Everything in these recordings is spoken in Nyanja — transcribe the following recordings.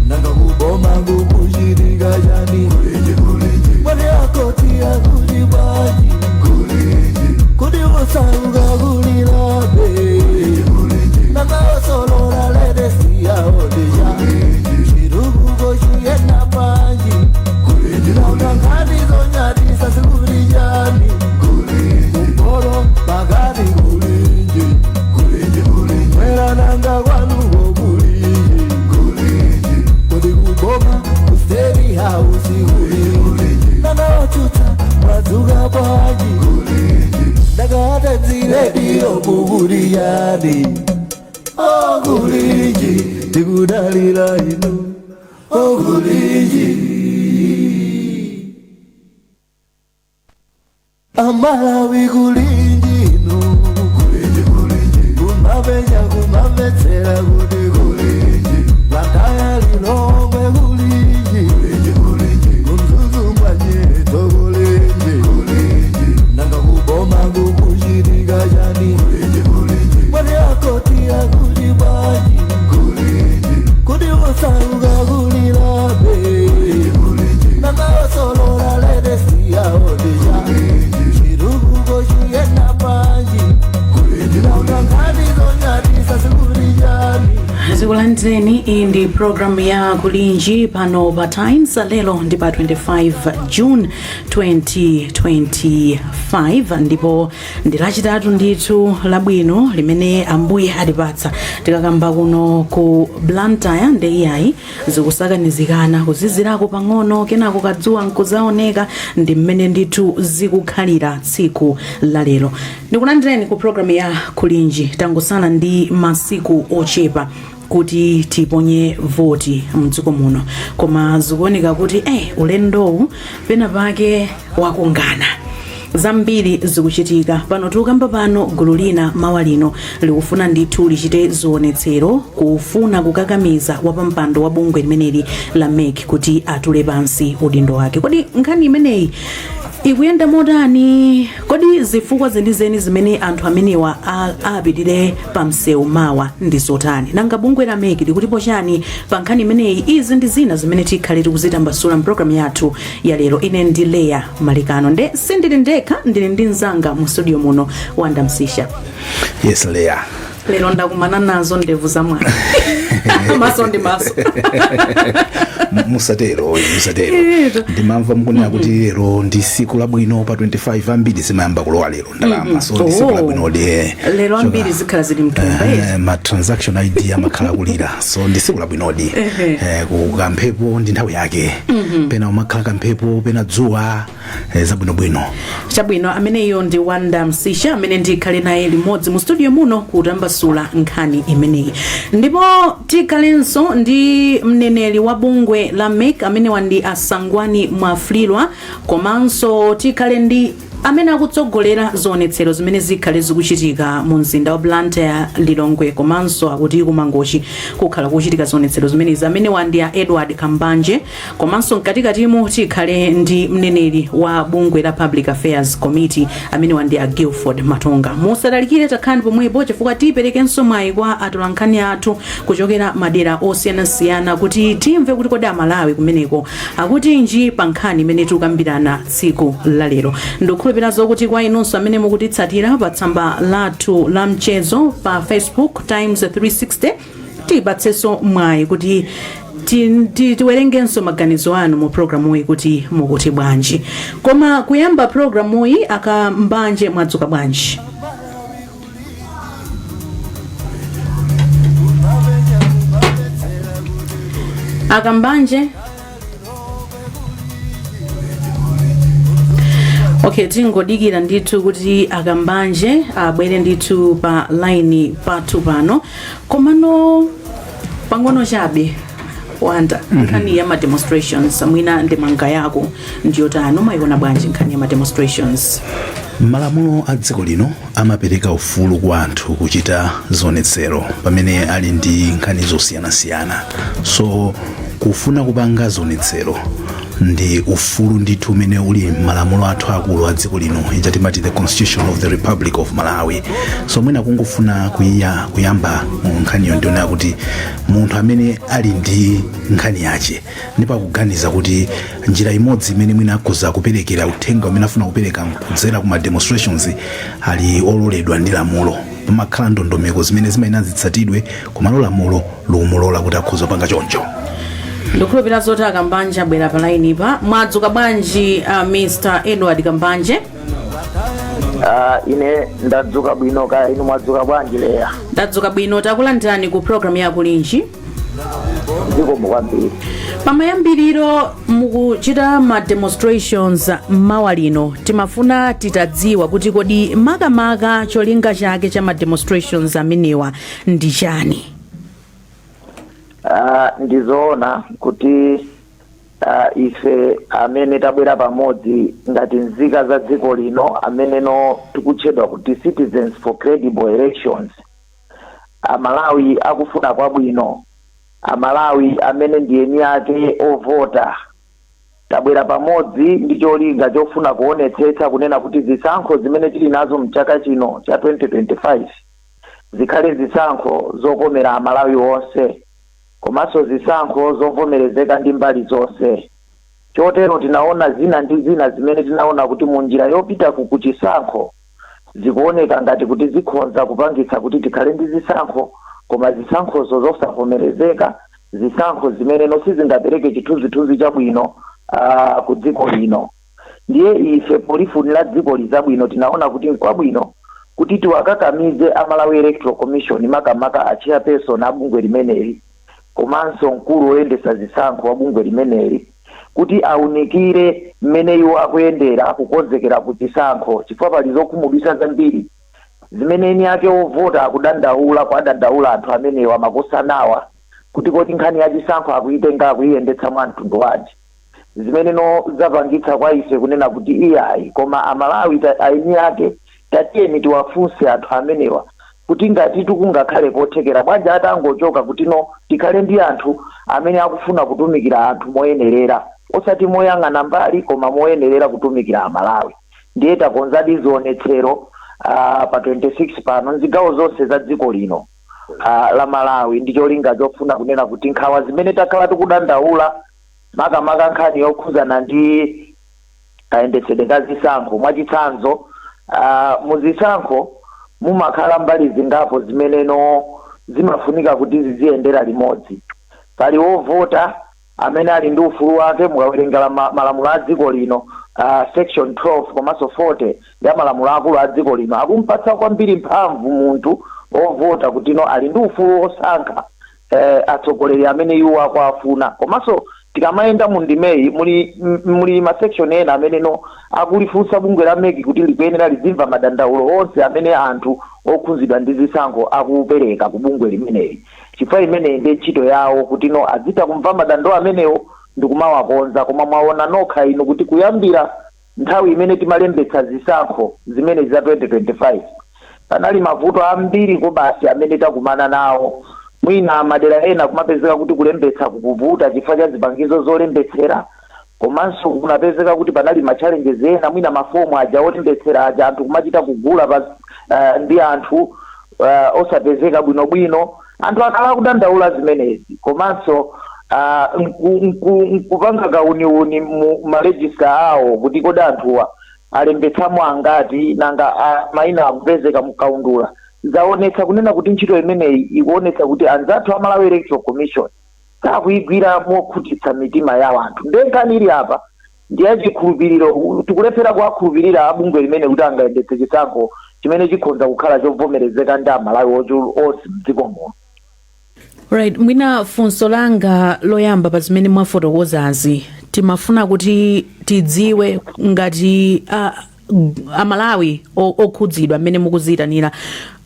Nanga kuboma kukuchitika chani? Mwati akoti akuti bwanji? Kuti osauka kulilabe? Nanga osolola latest yaodesha chitukuko chiyenda bwanji? Nanga nkhani zonyadisa zikuti chani? Kumporo pakati kulinji, mwera nanga kwanuko kulinji? Kodi kuboma ku State House kulinji? Nanga otsutsa mwadzuka bwanji? Ndakata dzirediyo kukuti chani? Okulinji, tikudalira inu, okulinji. Amalawi kulinji inu, kumapenya kumamvetsera kuti kulinji? Blantyre, Lilongwe kulinji? KuMzuzu mwanyeto kulinji? Nanga kuboma kukuchitika chani? Mwati akoti akuti bwanji? Kuti osauka kulilabe? Nanga osolola latest yaodesha chitukuko chiyenda bwanji? Nanga nkhani zonyadisa zikuti chani? Zikulandireni, iyi ndi programu ya Kulinji pano pa Times. Lero ndi pa 25 June 2025 ndipo ndi Lachitatu ndithu labwino limene Ambuye atipatsa. Tikakamba kuno ku Blantyre ndi iyayi zikusakanizikana, kuzizirako pang'ono, kenako kadzuwa nkuzaoneka. Ndi mmene ndithu zikukhalira tsiku la lero. Ndikulandireni ku programu ya Kulinji. Tangosala ndi masiku ochepa kuti tiponye voti mdziko muno, koma zikuoneka kuti ulendowu pena pake wakungana. Zambiri zikuchitika pano. Tikukamba pano, gulu lina mawa lino likufuna ndithu lichite zionetsero kufuna kukakamiza wapampando wa bungwe limeneli la MEC kuti atule pansi udindo wake. Kodi nkhani imeneyi ikuyenda motani? Kodi zifukwa zenizeni zimene anthu amenewa apitire pa msewu mawa ndi zotani? Nanga bungwe la MEC likutipo chani pa nkhani imeneyi? Izi ndi zina zimene tikhale tikuzitambasula mpulogalamu yathu ya lero. Ine ndi Leya Malikano, nde sindili ndekha, ndili ndi mzanga mu studio muno, Wanda Msisha. Yes, Leya. Lero ndakumana nazo ndevu za mwana, maso ndi maso. Musatero, musatero. Ndimamva mukunena kuti lero ndi siku labwino pa 25, ambiri zimayamba kulowa lero ndalama, so ndi siku labwinodi. Lero ambiri zikhala zili mthumba. Ma transaction ID amakhala kulira, so ndi siku labwinodi. Kamphepo ndi nthawi yake, pena umakhala kamphepo, pena dzuwa, zabwinobwino. Chabwino, ameneyo ndi Wanda Msisha amene ndikhale naye limodzi mu studio muno kutambasula nkhani imeneyi. Ndipo tikhalenso ndi mneneri wa bungwe la MEC, amenewa ndi Asangwani Mwafulirwa, komanso tikhale ndi amene akutsogolera zionetsero zimene zikhale zikuchitika mu mzinda wa Blantyre, Lilongwe, komanso akuti kuMangochi kukhala kuchitika zionetsero zimenezi. Amenewa ndi a Edward Kambanje. Komanso mkatikatimo tikhale ndi mneneri wa bungwe la Public Affairs Committee, amenewa ndi a Guilford Matonga. Musatalikire, takhalani pomwepo chifukwa tiperekenso mwayi kwa atolankhani athu kuchokera madera osiyanasiyana kuti timve kuti kodi Amalawi kumeneko akutinji pa nkhani imene tikukambirana tsiku la lero. Ndikukhulupirira zokuti kwa inunso amene mukutitsatira pa tsamba lathu la mchezo pa Facebook, Times 360, tipatsenso mwayi kuti tiwerengenso maganizo anu mu programuyi kuti mukuti bwanji. Koma kuyamba programuyi, Akambanje, mwadzuka bwanji? Akambanje, okay, tingodikira ndithu kuti Akambanje abwere ndithu pa line pathu pano. Komano pang'ono chabe, Wanda, nkhani ya ma demonstrations, mwina ndemanga yako ndiyotani? Umayiona bwanji nkhani ya ma demonstrations? Malamulo a dziko lino amapereka ufulu kwa anthu kuchita zionetsero pamene ali ndi nkhani zosiyanasiyana. So kufuna kupanga zionetsero Ndi ufulu ndithu umene uli m'malamulo athu akulu a dziko lino, ija timati the Constitution of the Republic of Malawi. So mwina kungofuna kuyamba nkhaniyo, ndionera kuti munthu amene ali ndi nkhani yache ndipo akuganiza kuti njira imodzi imene mwina akhoza kuperekera uthenga umene afuna kupereka kudzera kuma demonstrations, ali ololedwa ndi lamulo. Pamakhala ndondomeko zimene zimayenera zitsatidwe, komalo lamulo likumulola kuti akhoza kupanga choncho. Ndikukhulupirira zoti Akambanje abwera pa line pa. Mwadzuka bwanji, Mr Edward Kambanje? Ine ndadzuka bwino, kaya inu mwadzuka bwanji, Leya? Ndadzuka bwino. Takulandirani ku program ya Kulinji. Zikomo kwambiri. Pamayambiriro, mukuchita ma demonstrations mawa lino. Timafuna titadziwa kuti kodi makamaka cholinga chake cha ma demonstrations amenewa ndi chani? Ndizoona kuti ife amene tabwera pamodzi ngati nzika za dziko lino, ameneno tikutchedwa kuti Citizens for Credible Elections, Amalawi akufuna kwabwino, Amalawi amene ndi eni ake ovota, tabwera pamodzi ndi cholinga chofuna kuonetsetsa kunena kuti zisankho zimene tili nazo mchaka chino cha 2025 zikhale zisankho zokomera Amalawi onse, komanso zisankho zovomerezeka ndi mbali zonse. Chotero tinaona zina ndi zina zimene tinaona kuti mu njira yopita ku kuchisankho zikuoneka ngati kuti zikhonza kupangitsa kuti tikhale ndi zisankho, koma zisankhozo zosavomerezeka, zisankho zimene no sizingapereke chithunzithunzi chabwino ku dziko lino. Ndiye ife polifunira dziko lizabwino, tinaona kuti nkwabwino kuti tiwakakamize a Malawi Electoral Commission, makamaka a chairperson a bungwe limeneli komanso mkulu woyendesa zisankho wa bungwe limeneli, kuti aunikire mmene iwo akuyendera kukonzekera ku chisankho, chifukwa pali zokhumudwitsa zambiri zimene eni ake ovota akudandaula, kuadandaula anthu amenewa makosanawa, kuti kodi nkhani ya chisankho akuyitenga, akuyiyendetsa mwa mtundu wanji, zimene no zapangitsa kwa ife kunena kuti iyayi, koma Amalawi eni ake tatiyeni tiwafunse anthu amenewa kuti ngati tikungakhale kothekera bwanji atangochoka, kuti no tikhale ndi anthu amene akufuna kutumikira anthu moyenerera, osati moyang'ana mbali, koma moyenerera kutumikira Amalawi. Ndiye takonzadi zionetsero pa 26 pano mzigawo zonse za dziko lino la Malawi, ndi cholinga chofuna kunena kuti nkhawa zimene takhala tikudandaula, makamaka nkhani yokhuzana ndi kayendetsedwe ka zisankho. Mwachitsanzo, muzisankho mumakhala mbali zingapo zimeneno zimafunika kuti ziziyendera limodzi. Pali wovota amene ali ndi ufulu wake. Mukawerenga malamulo a dziko lino, section 12 komanso 40 ya malamulo akulu a dziko lino, akumpatsa kwambiri mphamvu munthu wovota kuti no ali ndi ufulu wosankha atsogoleri amene iwo akuafuna. Komanso tikamayenda mu ndimeyi muli ma section ena amene no akulifunsa bungwe la MEC kuti likuyenera lizimva madandaulo onse amene anthu okhuzidwa ndi zisankho akupereka ku bungwe limeneli, chifukwa imeneyi ndi ntchito yawo, kuti no azitha kumva madandaulo amenewo ndikumawakonza. Koma mwaona nokha inu kuti kuyambira nthawi imene timalembetsa zisankho zimene za 2025, panali mavuto ambiri kobasi amene takumana nawo. Mwina madera ena kumapezeka kuti kulembetsa kukuvuta chifukwa cha zipangizo zolembetsera, komanso kunapezeka kuti panali ma challenges ena, mwina mafomu aja olembetsera aja anthu kumachita kugula pa, ndi anthu osapezeka bwinobwino. Anthu akhala akudandaula zimenezi, komanso nkupanga kauniuni mu ma register awo kuti kodi anthuwa alembetsamo angati, nanga mayina akupezeka mukaundula. Zaonetsa kunena kuti ntchito imeneyi ikuonetsa kuti anzathu a Malawi Electoral Commission sakuyigwira mokhutitsa mitima ya anthu. Ndiye nkhani ili apa ndi yachikhulupiriro. Tikulephera kuwakhulupirira abungwe limene kuti angayendetse chisankho chimene chikhonza kukhala chovomerezeka ndi Amalawi onse mdziko muno. Right, mwina funso langa loyamba pa zimene mwafotokozazi, timafuna kuti tidziwe ngati Amalawi okhudzidwa mmene mukuziyitanira,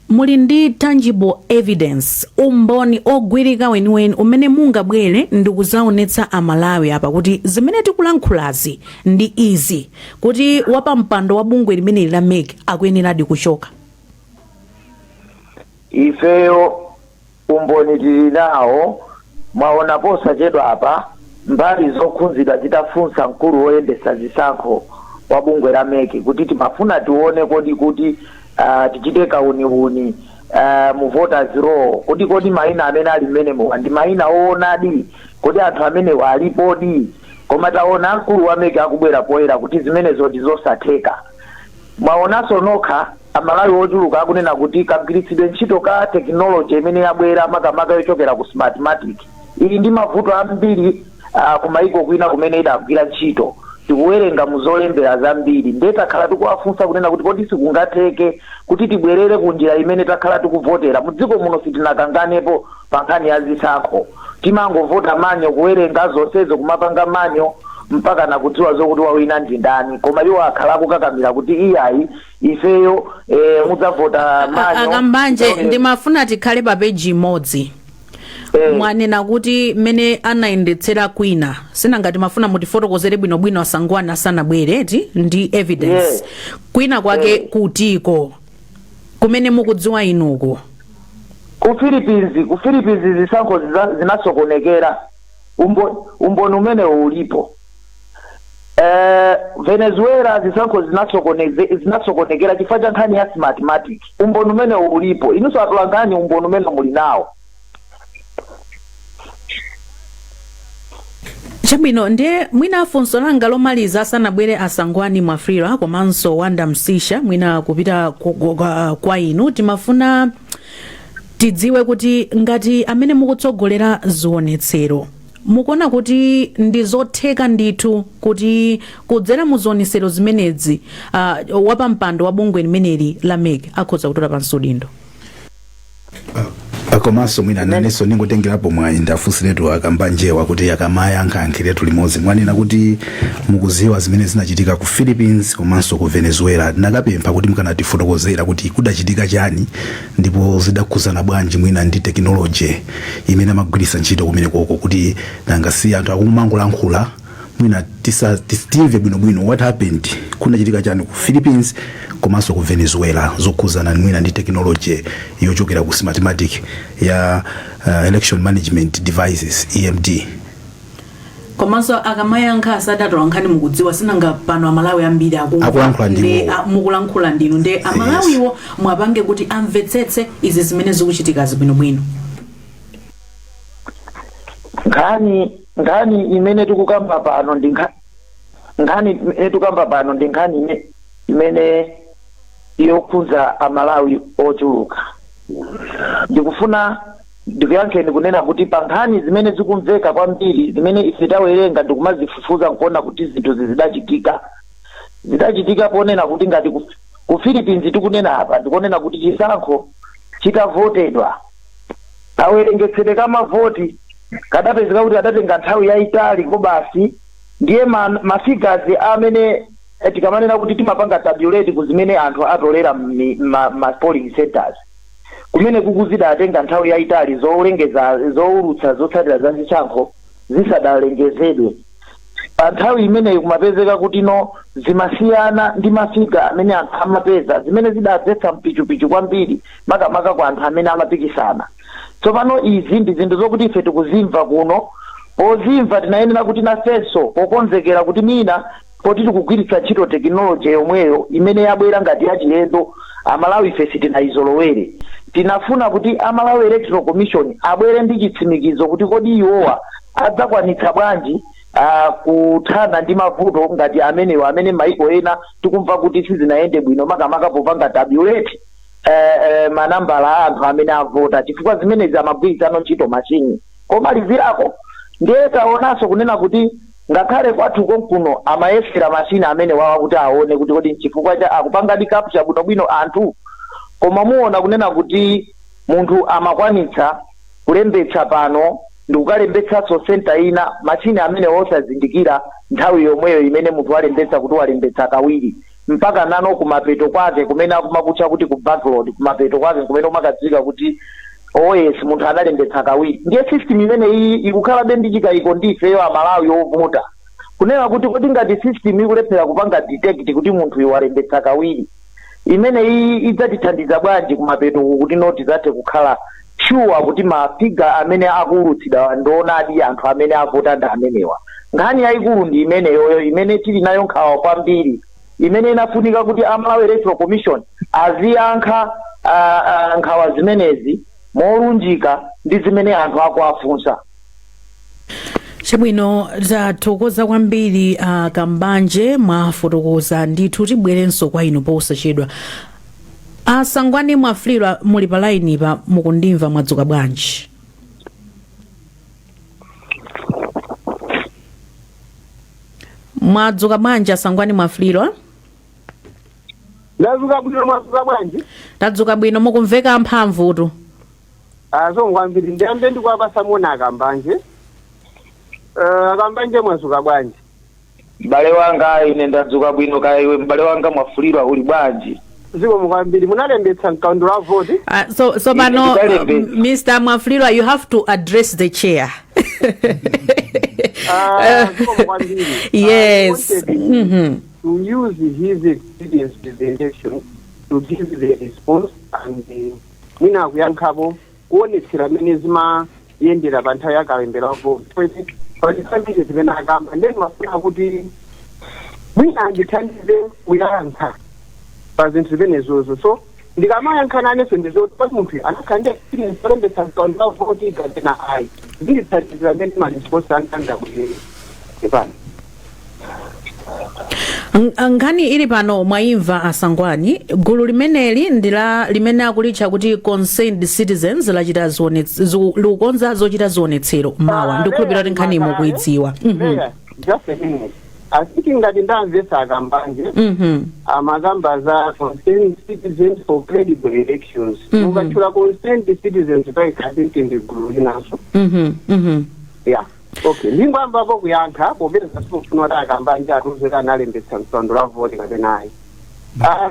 muli ndi tangible evidence, umboni ogwirika weniweni umene mungabwere ndi kuzaonetsa Amalawi apa kuti zimene tikulankhulazi ndi izi, kuti wapampando wa bungwe limeneli la MEC akuyeneradi kuchoka? Ifeyo umboni tili nawo. Mwaona posachedwa apa Mbali zokhuzidwa zitafunsa mkulu woyendesa zisankho wa bungwe la MEC kuti timafuna tione kodi kuti tichite kauniuni mu voters roll, kodi mayina amene ali mmenemowa ndi mayina oonadi, kodi anthu amenewa alipodi? Koma taona mkulu wa MEC akubwera poyera kuti zimenezo ndi zosatheka. Mwaonanso nokha Amalawi ochuluka akunena kuti kagwiritsidwe ntchito ka technology imene yabwera, makamaka yochokera ku Smartmatic, ili ndi mavuto ambiri kumaiko kwina kumene idagwira ntchito. Tikuwerenga muzolembera zambiri. Ndiye takhala tikuwafunsa kunena kuti kodi sikungatheke kuti tibwerere ku njira imene takhala tikuvotera mudziko muno? Sitinakanganepo pa nkhani ya zisankho, timangovota manual, kuwerenga zonsezo, kumapanga manual mpaka nakudziwa zokuti wawina ndi ndani. Koma iwo akhala akukakamira kuti iyayi, ifeyo mudzavota manual. Akambanje, ndimafuna tikhale pa peji imodzi. Mwanena kuti mmene anayendetsera kwina, sinangati mafuna mutifotokozere bwinobwino asangwani asanabwere eti ndi evidence. Kwina kwake kutiko kumene mukudziwa inuko? Ku Philippines, ku Philippines zisankho zinasokonekera. Umboni umenewo ulipo. Venezuela zisankho zinasokonekera chifukwa cha nkhani ya Smartmatic. Umboni umenewo ulipo. Inunso atolankhani, umboni umene muli nawo. Chabwino, ndiye mwina funso langa lomaliza asanabwere Asangwani Mwafulirwa komanso Wanda Msisha, mwina kupita kwa inu, timafuna tidziwe kuti ngati amene mukutsogolera zionetsero, mukuona kuti ndi zotheka ndithu kuti kudzera mu zionetsero zimenezi wapampando wa bungwe limeneli la MEC akhoza kutola pansi udindo? Komanso mwina nanenso ndingotengerapo mwayi ndafunsiretu Akambanjewa kuti akamayankhayankhiretu limodzi. Mwanena kuti mukuziwa zimene zinachitika ku Philippines komanso ku Venezuela. Ndinakapempha kuti mukanatifotokozera kuti kudachitika chani ndipo zidakhuzana bwanji mwina ndi technology imene amagwiritsa ntchito kumene koko, kuti nanga si anthu akumangolankhula, mwina timve bwinobwino what happened, kunachitika chani ku Philippines komanso ku Venezuela zokhuzana mwina ndi technology yochokera ku Smartmatic ya election management devices, EMD. Komanso akamayankha asati atolankhani mukudziwa, sinanga pano Amalawi ambiri akumva. Akulankhula ndi ndiwo. Mukulankhula ndinu, ndi Amalawiwo mwapange kuti amvetsetse izi zimene zikuchitika bwinobwino. Nkhani imene tikukamba pano ndi nkhani imene tikukamba pano ndi nkhani imene yokhudza Amalawi ochuluka. Ndikufuna ndikuyankheni kunena kuti pa nkhani zimene zikumveka kwambiri, zimene ife tawerenga ndikumazifufuza nkuona kuti zinthu zidachitika, zidachitika ponena kuti ngati ku Philippines tikunena apa, ndikunena kuti chisankho chitavotedwa, kawerengetsere kamavoti kadapezeka kuti adatenga nthawi yayitali kobasi. Ndiye ma figures amene tikamanena kuti timapanga tabulate ku zimene anthu atolera ma polling centers, kumene kukuzidatenga nthawi yayitali zolengeza, zowulutsa zotsatira za zisankho zisadalengezedwe. Pa nthawi imeneyi kumapezeka kuti no, zimasiyana ndi ma figure amene anthu amapeza, zimene zidadzetsa mpichupichu kwambiri, makamaka kwa anthu amene amapikisana. Tsopano izi ndi zinthu zokuti ife tikuzimva kuno. Pozimva tinayenera kuti nafenso pokonzekera kuti mwina poti tikugwiritsa ntchito technology yomweyo imene yabwera ngati yachilendo, Amalawi ife sitinayizolowere, tinafuna kuti Amalawi Electoral Commission abwere ndi chitsimikizo kuti kodi iwowa adzakwanitsa bwanji kuthana ndi mavuto ngati amenewo amene maiko ena tikumva kuti sizinayende bwino, makamaka popanga tabulate manambala a anthu amene avota, chifukwa zimenezi amagwiritsano ntchito machini komalizirako. Ndiye taonanso kunena kuti ngakhale kwathu konkuno amayesera machini amene wawa kuti aone kuti kodi nchifukwa cha akupangadi capture bwinobwino anthu. Koma muona kunena kuti munthu amakwanitsa kulembetsa pano ndikukalembetsanso center ina, machini amene osazindikira nthawi yomweyo imene munthu walembetsa kuti walembetsa kawiri, mpaka nano kumapeto kwake kumene akumakutcha kuti ku backlog, kumapeto kwake kumene umakadziwika kuti oh yes, munthu analembetsa kawiri. Ndiye system imene iyi ikukhalabe ndi chikayiko ndi ifeyo Amalawi ovota, kunena kuti kodi ngati system ikulephera kupanga detect kuti munthu uyu walembetsa kawiri, imene iyi idzatithandiza bwanji kumapeto kuti no, tidzathe kukhala sure kuti ma figure amene akuwulutsidwa ndionadi anthu amene avota ndi amenewa. Nkhani yayikulu ndi imeneyoyo imene tili nayo nkhawa kwambiri, imene inafunika kuti a Malawi Electoral Commission aziyankha nkhawa zimenezi molunjika ndi zimene anthu akuafunsa. Chabwino, tathokoza kwambiri Kambanje, mwafotokoza ndithu. Tibwerenso kwa inu posachedwa. Asangwani Mwafulirwa, muli pa line pa, mukundimva? Mwadzuka bwanji? Mwadzuka bwanji, Asangwani Mwafulirwa? Ndadzuka bwino, mwadzuka bwanji? Tadzuka bwino, mukumveka amphamvutu. Zikomo kwambiri. Ndiyambe ndikuwapasa moni Akambanje. Akambanje, mwadzuka bwanji? M'bale wanga, ine ndadzuka bwino. Kaya iwe, m'bale wanga Mwafulirwa, uli bwanji? Zikomo kwambiri. Munalembetsa mkaundula wa voti? So pano Ndidalembetsa. Mr Mwafulirwa, you have to address the chair. Zikomo kwambiri. Yes. I wanted to use his experience with the election to give the response and mwina kuyankhapo, kuonetsera mmene zimayendera pa nthawi ya kalembera wa voti. Pali zambiri zimene akamba, then mafuna kuti mwina andithandize kuyankha pa zinthu zimenezozo. So ndikamayankha nanenso ndizoti pali munthu anakhala ndi experience yolembetsa mkaundula wa voti kapena ayi, zindithandizira mmene ma response anga angabwerere pano. Nkhani ili pano mwayimva, Asangwani. Gulu limeneli ndi la limene akulitcha kuti Concerned Citizens lachita likukonza zochita zionetsero mawa. Ndikukhulupirira kuti nkhani mukuidziwa. Leya, just a minute. I think ngati ndamvetsa Akambanje, amakamba za Concerned Citizens for Credible Elections. Ukatchula Concerned Citizens paikha, I think ndi gulu linanso. Mhm, mhm. Yeah, okay, ndingoyambapo kuyankha popeza sikufuna kuti Akambanje atiuze kuti analembetsa mkaundula wa voti kapena ayi.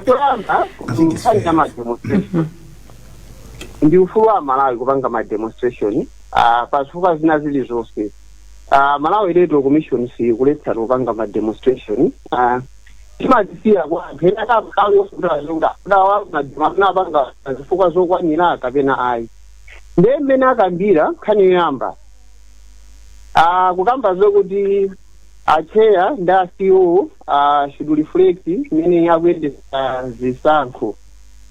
Choyamba, I think it's nkhani ya fair. ma demonstration, ndi ufulu wa Malawi kupanga ma demonstration pa zifukwa zina zilizonse. Malawi Electoral Commission sikuletsa kupanga ma demonstration. Timazisiya kwa anthu ena kamkali osakutaazonga kudawa apanga zifukwa zokwanira kapena ayi. Ndiye mmene akambira nkhani yoyamba, kukamba zokuti a chair ndi a CEO should reflect mmene akuyendetsa zisankho.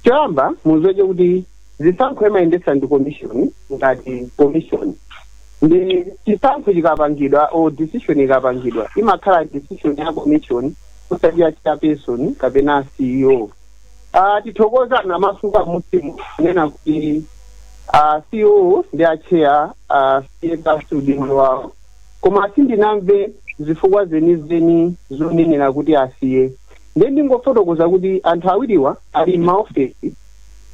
Choyamba muzoche kuti zisankho imayendetsa ndi commission. Ngati commission, ndi chisankho chikapangidwa or decision ikapangidwa, imakhala decision ya commission, osati ya chairperson kapena CEO. Tithokoza namasuka musimu kunena kuti CEO ndi a chair asiye kasi udindo wawo, koma sindinamve zifukwa zenizeni zonenera kuti asiye. Ndiye ndingofotokoza kuti anthu awiriwa ali m'maofesi,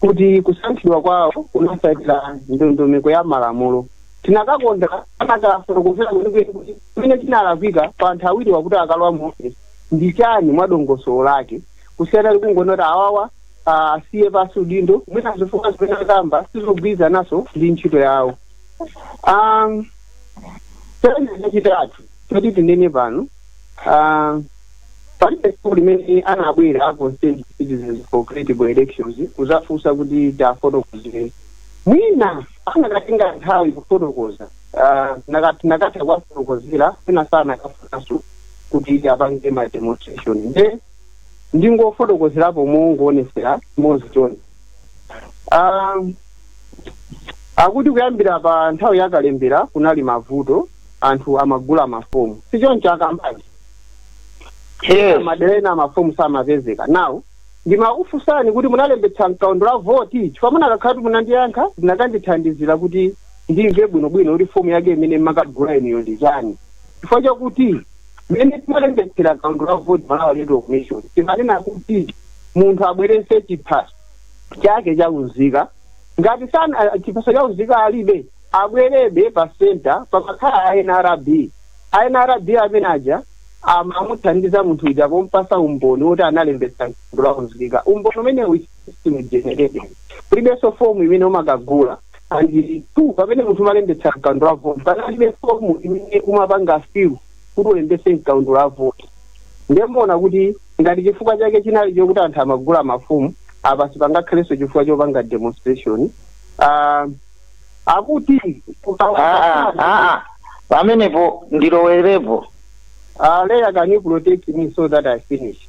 kuti kusankhidwa kwawo kunatsatira ndondomeko ya malamulo. Tinakakonda anakafotokozera kwenikweni kuti kumene chinalakwika pa anthu awiriwa kuti akalowa mu ofesi ndi chani mwa dongosolo lake, kusiyana ndi kungoona kuti awawa asiye pasi udindo, mwina zifukwa zimene akamba sizogwirizanaso ndi ntchito yawo. Challenge chachitatu choti tinene pano, palibe tsiku limene anabwera a Concerned Citizens for Credible Elections kuzafunsa kuti tafotokozere. Mwina anakatenga nthawi kufotokoza, nakatha kuwafotokozera, mwina sanakafunanso kuti apange ma demonstration. Nde ndingofotokozerapo mongoonetsera chimodzi chonse. Akuti kuyambira pa nthawi yakalembera kunali mavuto, anthu amagula mafomu, sichoncho, Akambanje? Yes. Madera ena mafomu samapezeka. Now ndimakufunsani kuti munalembetsa mkaundula wa voti? Chifukwa munakakhala kuti munandiyankha, ndinakandithandizira kuti ndimve bwinobwino kuti fomu yake imene mmakagula inuyo ndi chani, chifukwa chakuti mmene timalembetsera kaundula wa voti, Malawi Electoral Commission, timanena kuti munthu abwerese chiphaso chake chaunzika. Ngati sana chiphaso chaunzika alibe, abwerebe pa center pamakhala a NRB. A NRB amene aja amamuthandiza munthu uja pompasa umboni woti analembetsa mkaundula wa unzika. Umboni umenewu system generated, kulibenso fomu imene umakagula. And two, pamene munthu umalembetsa mkaundula wa voti, panalibe fomu imene umapanga fill kuti ulembetse mkaundula wa voti. Ndemona kuti ngati chifukwa chake chinali chokuti anthu amagula mafomu, apa sipangakhalenso chifukwa chopanga demonstration. Akuti Ah, ah, ah. Pamenepo ndilowerepo. Leya, can you protect me so that I finish?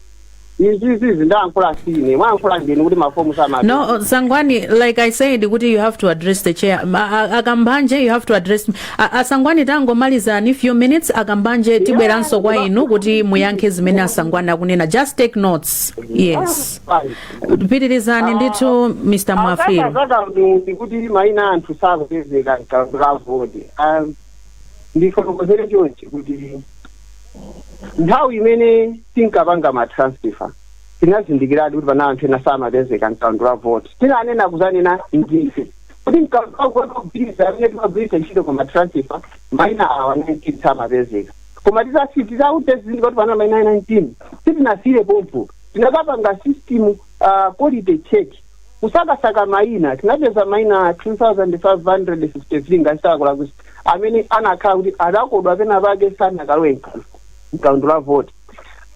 Izi zizi ndayankhula sine, mwayankhula ndinu kuti mafomu sama. No, Sangwani, like I said kuti you have to address the chair. Akambanje, you have to address Asangwani. Tangomalizani few minutes, Akambanje, tibweranso kwa inu kuti muyankhe zimene Asangwani akunena. Just take notes, yes. Pitirizani ndithu, Mr Mwafulirwa. Akaka ndikuti maina anthu sakupezeka mkaundula voti. Ndifotokozere chonchi kuti nthawi imene tinkapanga ma transfer tinazindikiradi kuti pana anthu ena samapezeka mkaundula voti. Tinanena kuzanena ndife kuti mkaundula voti kugwiritsa amene timagwiritsa ntchito pa ma transfer, maina awa 19 samapezeka. Koma titazindikira kuti pana maina 19, sitinasire pompo, tinakapanga system quality check kusakasaka maina. Tinapeza maina 2553, ngatisakulakwisa, amene anakhala kuti adakodwa pena pake, sanakalowe mkaundula voti.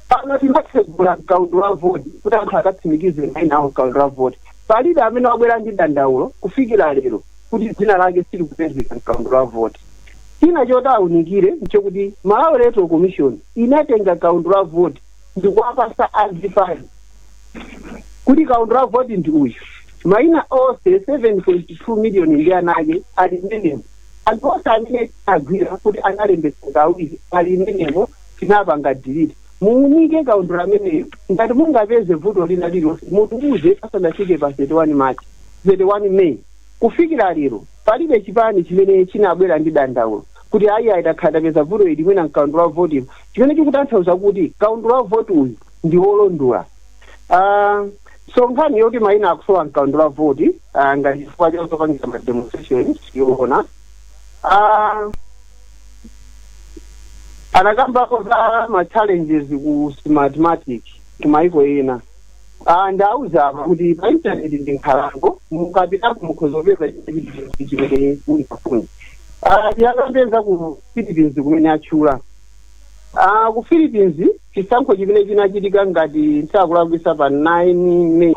Pano tinatsegula mkaundula voti kuti anthu akatsimikize maina awo mkaundula voti. Palibe amene wabwera ndi dandaulo kufikira lero kuti dzina lake silikupezeka mkaundula voti. China choti awunikire nchokuti Malawi Electoral Commission inatenga kaundula voti ndikuwapasa azipani kuti kaundula voti ndi uyu, maina onse 7.2 million ndi anake ali mmenemo. Anthu onse amene tinagwira kuti analembetsa kawiri ali mmenemo, tinapanga delete. Muunike kaundula ameneyo. Ngati mungapeze vuto lina lililonse, mutiuze asanafike pa 31 March, 31 May. Kufikira lero palibe chipani chimene chinabwera ndi dandaulo kuti ayi, ayitakhala tapeza vuto ili mwina mkaundula wa voti, chimene chikutanthauza kuti kaundula wa voti uyu ndi wolondola. So nkhani yoti mayina akusowa mkaundula wa voti ngati chifukwa chopangira ma demonstration siyoona. Anakambako za ma challenges ku Smartmatic kumaiko ena. Ndauza apa kuti pa internet ndi nkhalango, mukapitako mukhoza kupeza chilichonse chimene mungafune. Tiyakambeza ku Philippines kumene atchula. Ku Philippines chisankho chimene chinachitika, ngati nsakulakwisa, pa 9 May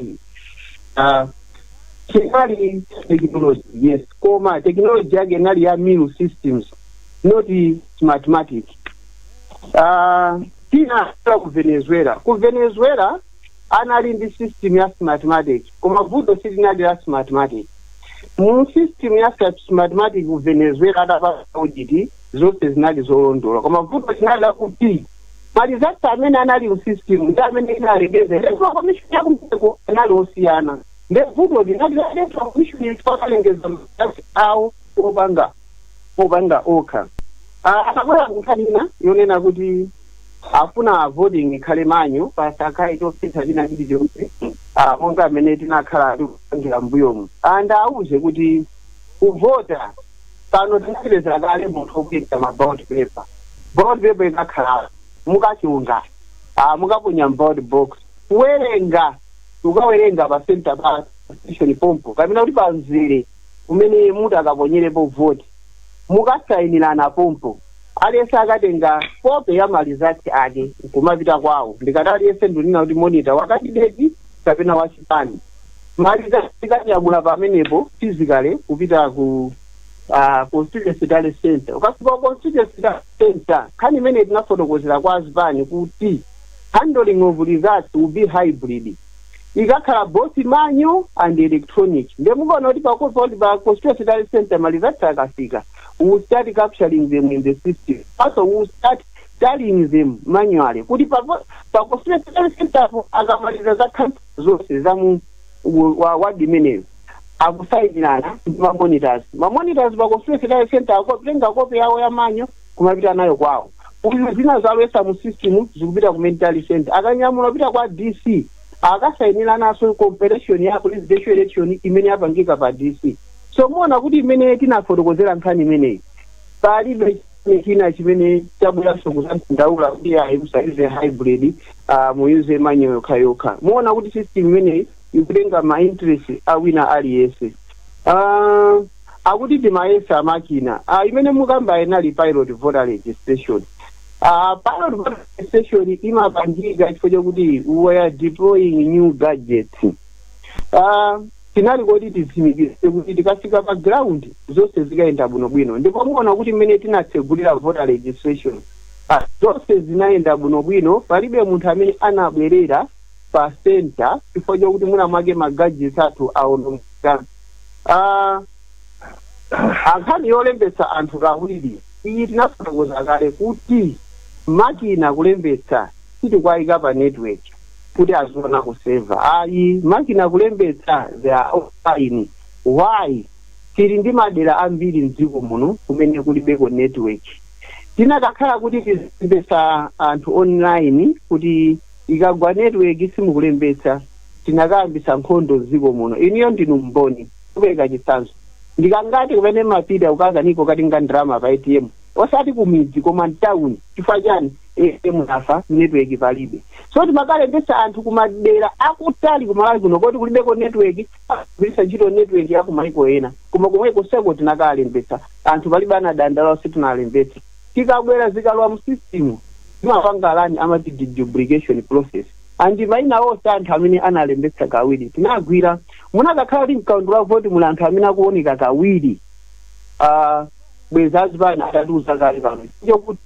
chinali technology, yes, koma technology yake inali ya mill systems, not Smartmatic. Tina ku Venezuela, ku Venezuela anali ndi system ya Smartmatic, koma vuto silinali la Smartmatic. Mu system ya Smartmatic ku Venezuela adapanga audit, zonse zinali zolondola, koma vuto linali lakuti ma results amene anali mu system ndi amene inalengeza Electoral Commission yakumpeko anali osiyana. Nde vuto linali la Electoral Commission chifukwa akalengeza ma results awo opanga okha. Akabwera kunkhani ina yonena kuti afuna voting ikhale manual, pasakhale chosintha china chilichonse, monga amene tinakhala tikupangira mbuyomu. Ndauze kuti kuvota pano tinapeza kale munthu wokuita ma ballot paper. Ballot paper ikakhala mukachunga, mukaponya ballot box, kuwerenga ukawerenga pa center, pa station pompo, kapena kuti pa mzere kumene muti akaponyerepo vote, mukasayinirana pompo. Aliyense akatenga kope ya ma results ake nkumapita kwawo. Ndikati aliyense, ndinena kuti monitor wa candidate kapena wachipani. Ma results tikanyamula pamenepo physically kupita ku constituency tally center. Ukafika ku constituency tally center, nkhani imene tinafotokozera kwa azipani kuti handling of results will be hybrid, ikakhala both manual and electronic. Nde mukaona kuti pa constituency tally center ma results akafika, we will start capturing them in the system. Also we will start tallying them manually kuti pa constituency tally center po akamaliza za council zonse za mu wa ward imeneyo, akusayinirana ndi ma monitors. Ma monitors pa constituency tally center akutenga kope yawo ya manual kumapita nayo kwawo. Uyu zina zalowesa mu system, zikupita ku main tally center. Akanyamula kupita kwa DC, akasayiniranaso compilation ya presidential election imene yapangika pa DC. So muona kuti imene tinafotokozera nkhani imeneyi, palibe china chimene chabweranso kuzandaula kuti ayi, musayuze hybrid, muyuze manual yokhayokha. Muona kuti system imeneyi ikutenga ma interest a wina aliyense. Akuti timayesa makina imene mukamba inali pilot voter registration. Pilot voter registration imapangika chifukwa chokuti we are deploying new gadgets. Tinali koti titsimikize kuti tikafika pa ground zonse zikayenda bwinobwino, ndipo muona kuti mmene tinatsegulira voter registration, zonse zinayenda bwinobwino. Palibe munthu amene anabwerera pa center chifukwa chokuti mwina mwake ma gadgets athu aonongeka. Nkhani yolembetsa anthu kawiri iyi tinafotokoza kale kuti makina kulembetsa sitikwayika pa network kuti aziona ku server, ayi. Makina kulembetsa, they are offline. Why? Tili ndi madera ambiri mdziko muno kumene kulibeko network. Tinakakhala kuti tizilembetsa anthu online, kuti ikagwa network simukulembetsa, tinakayambisa nkhondo mdziko muno. Iniyo ndinu mboni. Kupereka chitsanzo, ndikangati kumene mapita ukakaniko katinga ndalama pa ATM, osati kumidzi koma mtawuni? Chifukwa chani? ATM yafa, network palibe. So timakalembetsa anthu kumadera akutali kuMalawi kuno koti kulibeko network, agwiritsa ntchito network ya kumaiko ena, koma komweko seko tinakalembetsa anthu, palibe anadandaula sitinalembetsa. Tikabwera, zikalowa mu system, timapanga run amati deduplication process, and mayina onse anthu amene analembetsa kawiri tinagwira. Munakakhala kuti mkaundula wa voti muli anthu amene akuoneka kawiri, bwezi azipani atatiuza kale pano, chokuti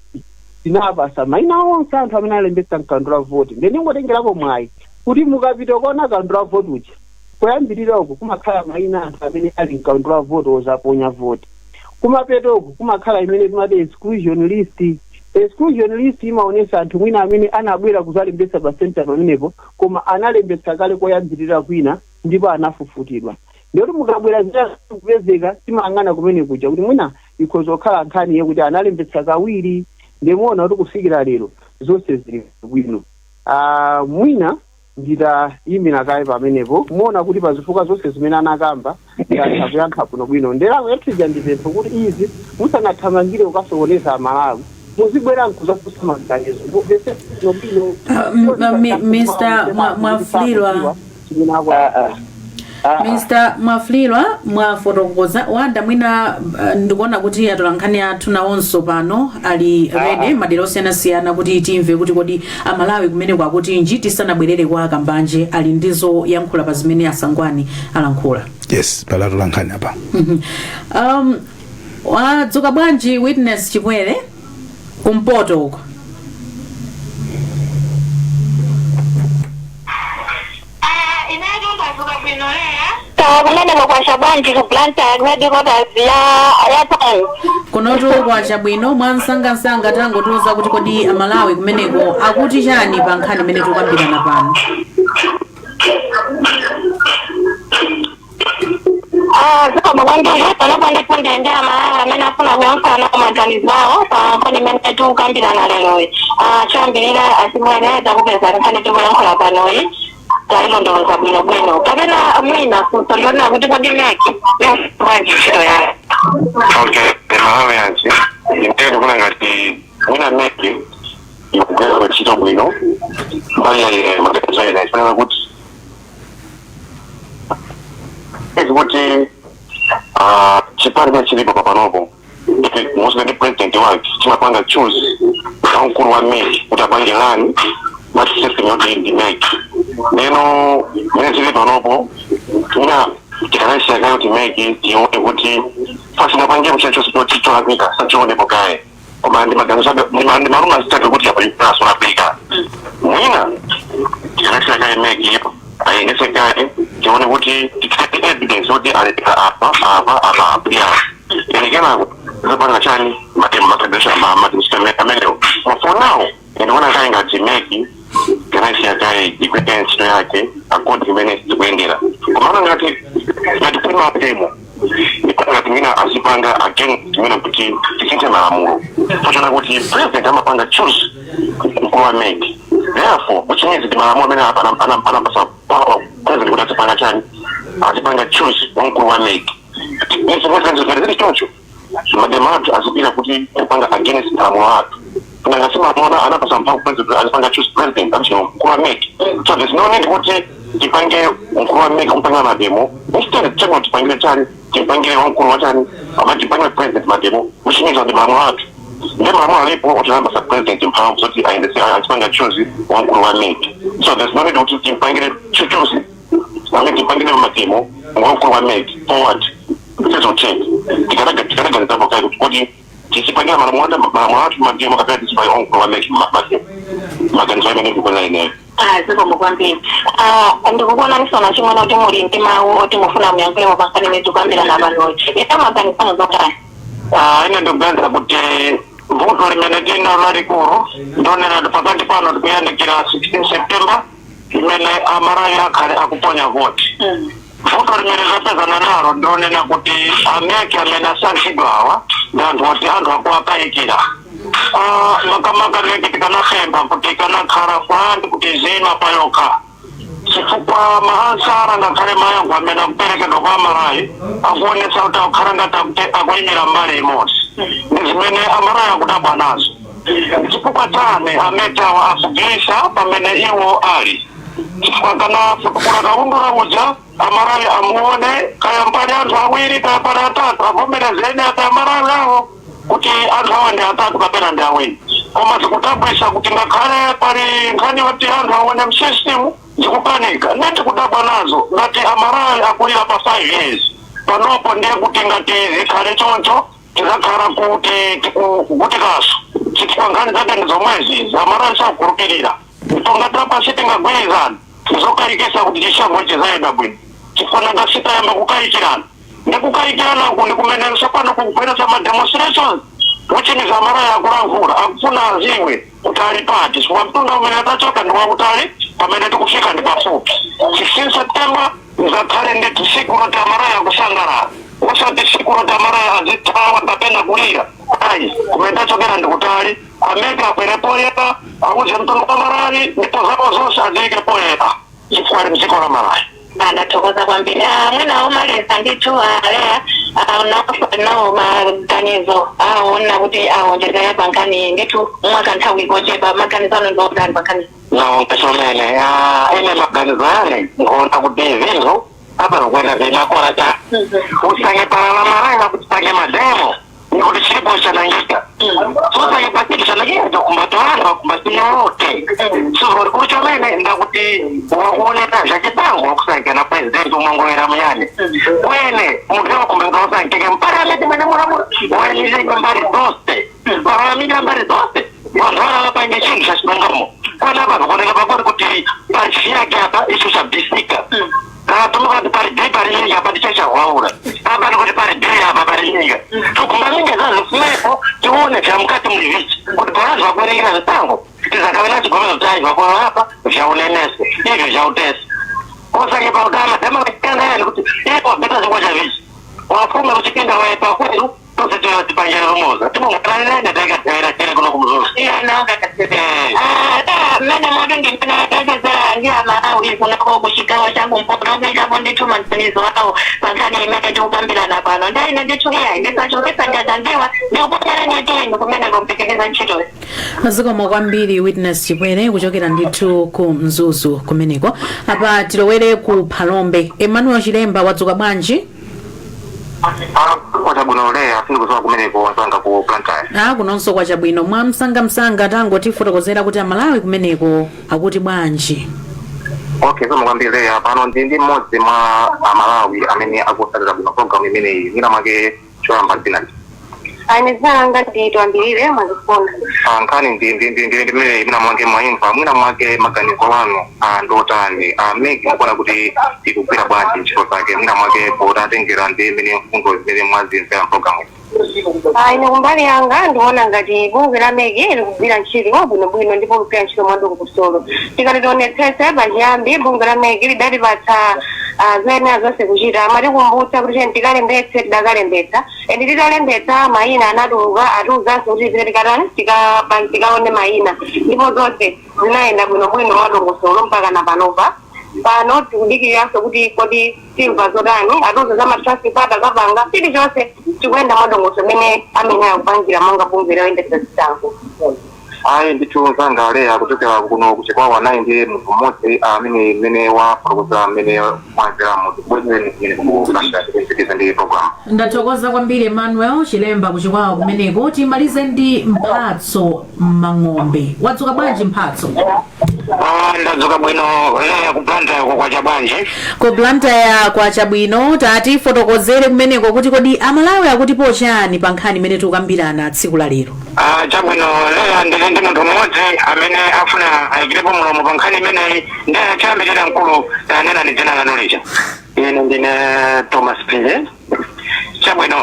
tinapasa mayina onse anthu amene alembetsa mkaundula wa voti. Ndiye ndingotengerapo mwayi kuti mukapita kuona kaundula wa voti uja, koyambirira uku kumakhala mayina anthu amene ali mkaundula wa voti ozaponya voti, kumapeto uku kumakhala imene timati exclusion list. Exclusion list imaonesa anthu mwina amene anabwera kuzalembetsa pa center pamenepo, koma analembetsa kale koyambirira kwina ndipo anafufutidwa. Ndiyoti mukabwera zina kupezeka, timayang'ana kumene kuja kuti mwina ikhoza kukhala nkhani yekuti analembetsa kawiri. Ndimuona kuti kufikira lero zonse zili bwino. Mwina nditayimira kaye pamenepo. Muona kuti pazifukwa zonse zimene anakamba ndatha kuyankha bwinobwino. Nderapo yatija ndipempho kuti izi musanathamangire kukasokoneza Amalawi, muzibwera nkuzafunsa maganizo, mumvetse bwinobwino. Mr. Mwafulirwa. Chimene Mr Mwafulirwa, mwafotokoza wanda. Mwina ndikuona kuti atolankhani athu nawonso pano ali ready madera osiyanasiyana kuti timve kuti kodi Amalawi kumene kwakutinji, tisanabwerere kwa Kambanje ali ndizo yankhula pa zimene Asangwani alankhula. Yes, pali atolankhani apa. Wadzuka bwanji, Witness Chipwere, kumpoto uko? Inetu ndadzuka bwino leya. Kumene kwacha bwanji ku Blantyre, headquarters ya town? Kunotu kwacha bwino. Mwansangansanga, tangotiuza kuti kodi Amalawi kumeneko akuti chani pa nkhani imene tikukambirana pano? Zikomo kwambiri. Panopo ndithu ndi Amalawi amene afuna kuyankhula nawo maganizo awo pa nkhani imene tikukambirana leroyi. Choyambirira, achimwene, takupeza nkhani tikuyankhula panoyi tayilondoloza bwinobwino, kapena mwina funso ndionera kuti kodi MEC bwanji ntchito yake? Okay, Malawi yanji, ine ndikuona ngati mwina MEC ikugwira ntchito bwino mbali ya maganizo ena, ifanira kuti kuti chipani chimene chilipo papanopo mosina ndi president wake chimapanga choose wamkulu wa MEC kuti apange run ma system yoti ndi MEC. Neno mene zili panopo, mwina tikanayisiya kaye kuti MEC tione kuti pasinapangepo chilichonse choti cholakwika, sachionepo kaye, koma ndi maganizo abe, ndi maluma zitatu kuti apa ipulaso lakwika. Mwina tikanayisiya kaye MEC ayendese kaye, tione kuti tikhale evidence kuti alepera apa, apa, apa, apa, ya ene, kenako zapanga chani matemo amenewo. Koma for now ndikuona kaye ngati MEC tikanayisiya kaye igwire ntchito yake according imene zikuyendera. Komano ngati kuli matemo, ndikuona ngati mwina azipanga again timene kuti tisinthe malamulo, pochona kuti president amapanga choose mkulu wa MEC, therefore which means ndi malamulo amene anapasa power president kuti azipanga chani, azipanga choose wamkulu wa MEC. Ngati zili choncho, mademo athu azipita kuti kupanga against malamulo athu. Nangasi malamulo anapasa mphamvu president azipanga choose president amchino mkulu wa MEC, so there's no need kuti tipange mkulu wa MEC kumpanga mademo. Instead chako tipangire chani, tipangire wamkulu wa chani, ama tipangire president mademo, which means ndi malamulo athu, ndi malamulo alipo kuti anapasa president mphamvu zoti ayendese, azipanga choose wamkulu wa MEC, so there's no need kuti timpangire choose. Amene tipangire mademo ngwamkulu wa MEC forward sizotheka. Tikanaganizapo kayi kuti kodi tisipangira malamulo malamulo athu mademo kapena tisipangira omkulu wa MEC mademo. Maganizo amene ndikuona ineyo. Ah, zikomo kwambiri. Ah, ndikukuona nisona chimwene kuti muli ndi mawu oti mufuna muyankhulemo pa nkhani imene tikukambirana panoyi. Ita maganizano zotani? Ah, ine ndikuganiza kuti vuto limene tinalo lalikulu ndonera pakati pano tikuyandikira 16 September imene Amalawi akhale akuponya voti. Vuto limene tapezana nalo ndonena kuti a MEC amene asankhidwa awa ndi anthu oti anthu akuwakayikira. Ah, makamaka MEC tikanapempha kuti ikanakhala front kuti zima payokha, chifukwa ma answer ngakhale mayankho amene akuperekedwa kwa Amalawi akuonetsa kuti akukhala ngati akuyimira mbali imodzi, ndi zimene Amalawi akudabwa nazo. Chifukwa chani a MEC awa akugwisa pamene iwo ali? Chifukwa kana futukula kaundula uja Amalawi amuone, kaya mpali anthu awiri, kaya pali atatu, avomerezeni ati Amalawi awo kuti anthu awa ndi atatu kapena ndi awiri. Koma zikudabwisa kuti ngakhale pali nkhani yoti anthu aone m'system zikukanika. Neti kudabwa nazo ngati Amalawi akulira pa 5 years panopo, ndiye kuti ngati zikhale choncho tizakhala kuti tikuvutikaso, chifukwa nkhani zake ndi zomwezi, Amalawi sakukhulupirira. Ndipo ngati apa sitingagwirizana, zokayikisa kuti chisankho chizayenda bwino, chifukwa nanga sitayamba kukayikirana, ndi kukayikirana uku ndi kumene tsopano kukubweretsa ma demonstrations, which is Amalawi akulankhula akufuna aziwe kuti ali pati, chifukwa mtunda umene atachoka ndi wautali, pamene tikufika ndi pafupi. 16 September ngakhale ndi tsiku loti Amalawi akusangalala, osati tsiku loti Amalawi azithawa kapena kulira, ayi. Kumene tachokera ndi kutali. A MEC abwere poyera, auze mtundu wa Malawi, ndipo zawo zonse aziyike poyera, chifukwa ali mdziko la Malawi. Ndathokoza kwambiri. Ah, mwina omaliza ndithu, aleya nawo maganizo aona kuti awonjezera pa nkhani ndithu mwakanthawi kochepa, maganizo anu ndi otani pa nkhani? Nawo chomene ine maganizo ane nkuona kuti zinthu apa zikuenda zimakora cha usange palala Malawi kuti pange mademo nikuti chilipo chanangika sosange pachiti chanangika chokumbatolana vakumbatinote so kuri chomene ndakuti wakuoneka zvachitango wakusankana na president umangowera muyani wene munthu wakumbata usankeke muparliament mwene mulamula waimire mbali dzose, paramira mbali dzose, vanhu vana vapange chinhu chachilungamo. Kwana vanhu kuoneka pakuri kuti pachiyake apa icho chabvisika, kana tomukati pari b pari nyika apa tichachahwaura apa nikuti pari b apa pari nyika tokumba zazisimepo tione zvamukati muri vichi kuti pavanhu vakuverengera zvitango tizakave nachigomeza kuti ai vakuva apa zvaunenese izvi zvautese osange pautama dama vachikanda yani kuti ipo beta zvikwa chavichi wafume uchipinda waipa kwedu tose tipangira rumoza timongwananene taikadzaira chere kuno kumuzuzu. Mmene moto ndimene ndi Amalawi kunako kuchigawo chakumpoto kuikapo ndithu maganizo awo pa nkhani imene tikukambirana pano. Ndaine ndithu iyayi ndisachokesa ndatandiwa ndikuponyerani tiyeni kumene kumpitiriza ntchitoyi. Zikomo kwambiri, Witness Chipwere, kuchokera ndithu ku Mzuzu kumeneko. Apa tilowere ku Phalombe. Emmanuel Chilemba, wadzuka bwanji? Kwachabwino leya, sindikudziwa kumeneko wazanga ku Blantyre. A kunonso kwachabwino. Mwa msangamsanga tangotifotokozera kuti Amalawi kumeneko akuti bwanji? Okay, zikomo kwambiri leya. Pano ndi mmodzi mwa Amalawi amene akutsatira bwino program imeneyi. Mwina mwake choyamba dzina? Ine dzina langa ndi Twambirire Mwazifuna. Ah, nkhani ndi imeneyi, mwina mwake mwaimva, mwina mwake maganizo anu ndotani? MEC mukuona kuti ikugwira bwanji ntchito zake, mwina mwake potatengera ndi imene mfundo zimene mwazimvera mpulogalamu iyi? Ah, ine kumbali yanga ndikuona ngati bungwe la MEC likugwira ntchito bwinobwino ndipo likugwira ntchito mwadongosolo. Tikati tionetsetse, pachiyambi bungwe la MEC lidatipatsa zoyenera zonse kuchita, amatikumbutsa kuti tiyeni tikalembetse, tidakalembetsa, and titalembetsa mayina anatuluka, atiuzanso kuti tipite tikatani, tikaone mayina, ndipo zonse zinayenda bwinobwino mwadongosolo mpaka na panopa. Pano tikudikiriranso kuti kodi timva zotani, atiuza za ma transfer atakapanga, chilichonse chikuyenda mwadongosolo mmene amene akupangira monga bungwe loyendetsa zisankho. Ayi ndithu, mzanga Leya kuchokera kuno kuchikwawa nayi ndi munthu mmodzi amene mmene wafotokoza mmene mwamveramo. Tikubwezereni kumene ku Blantyre tikupitiriza ndi program. Ndathokoza kwambiri, Emmanuel Chilemba, kuchikwawa kumeneko. Timalize ndi Mphatso Mang'ombe. Wadzuka bwanji, Mphatso? Ndadzuka bwino Leya. Ku Blantyre kwacha bwanji? Ku Blantyre kwacha bwino. Tatifotokozere kumeneko kuti kodi Amalawi akutipo chani pa nkhani imene tikukambirana tsiku la lero? Chabwino Leya, ndili ndi munthu mmodzi amene afuna ayikirepo mulomo pa nkhani imeneyi. Ndiye choyambirira, mkulu, tanenani dzina lanu lija. Ine ndine Thomas Pile. Chabwino,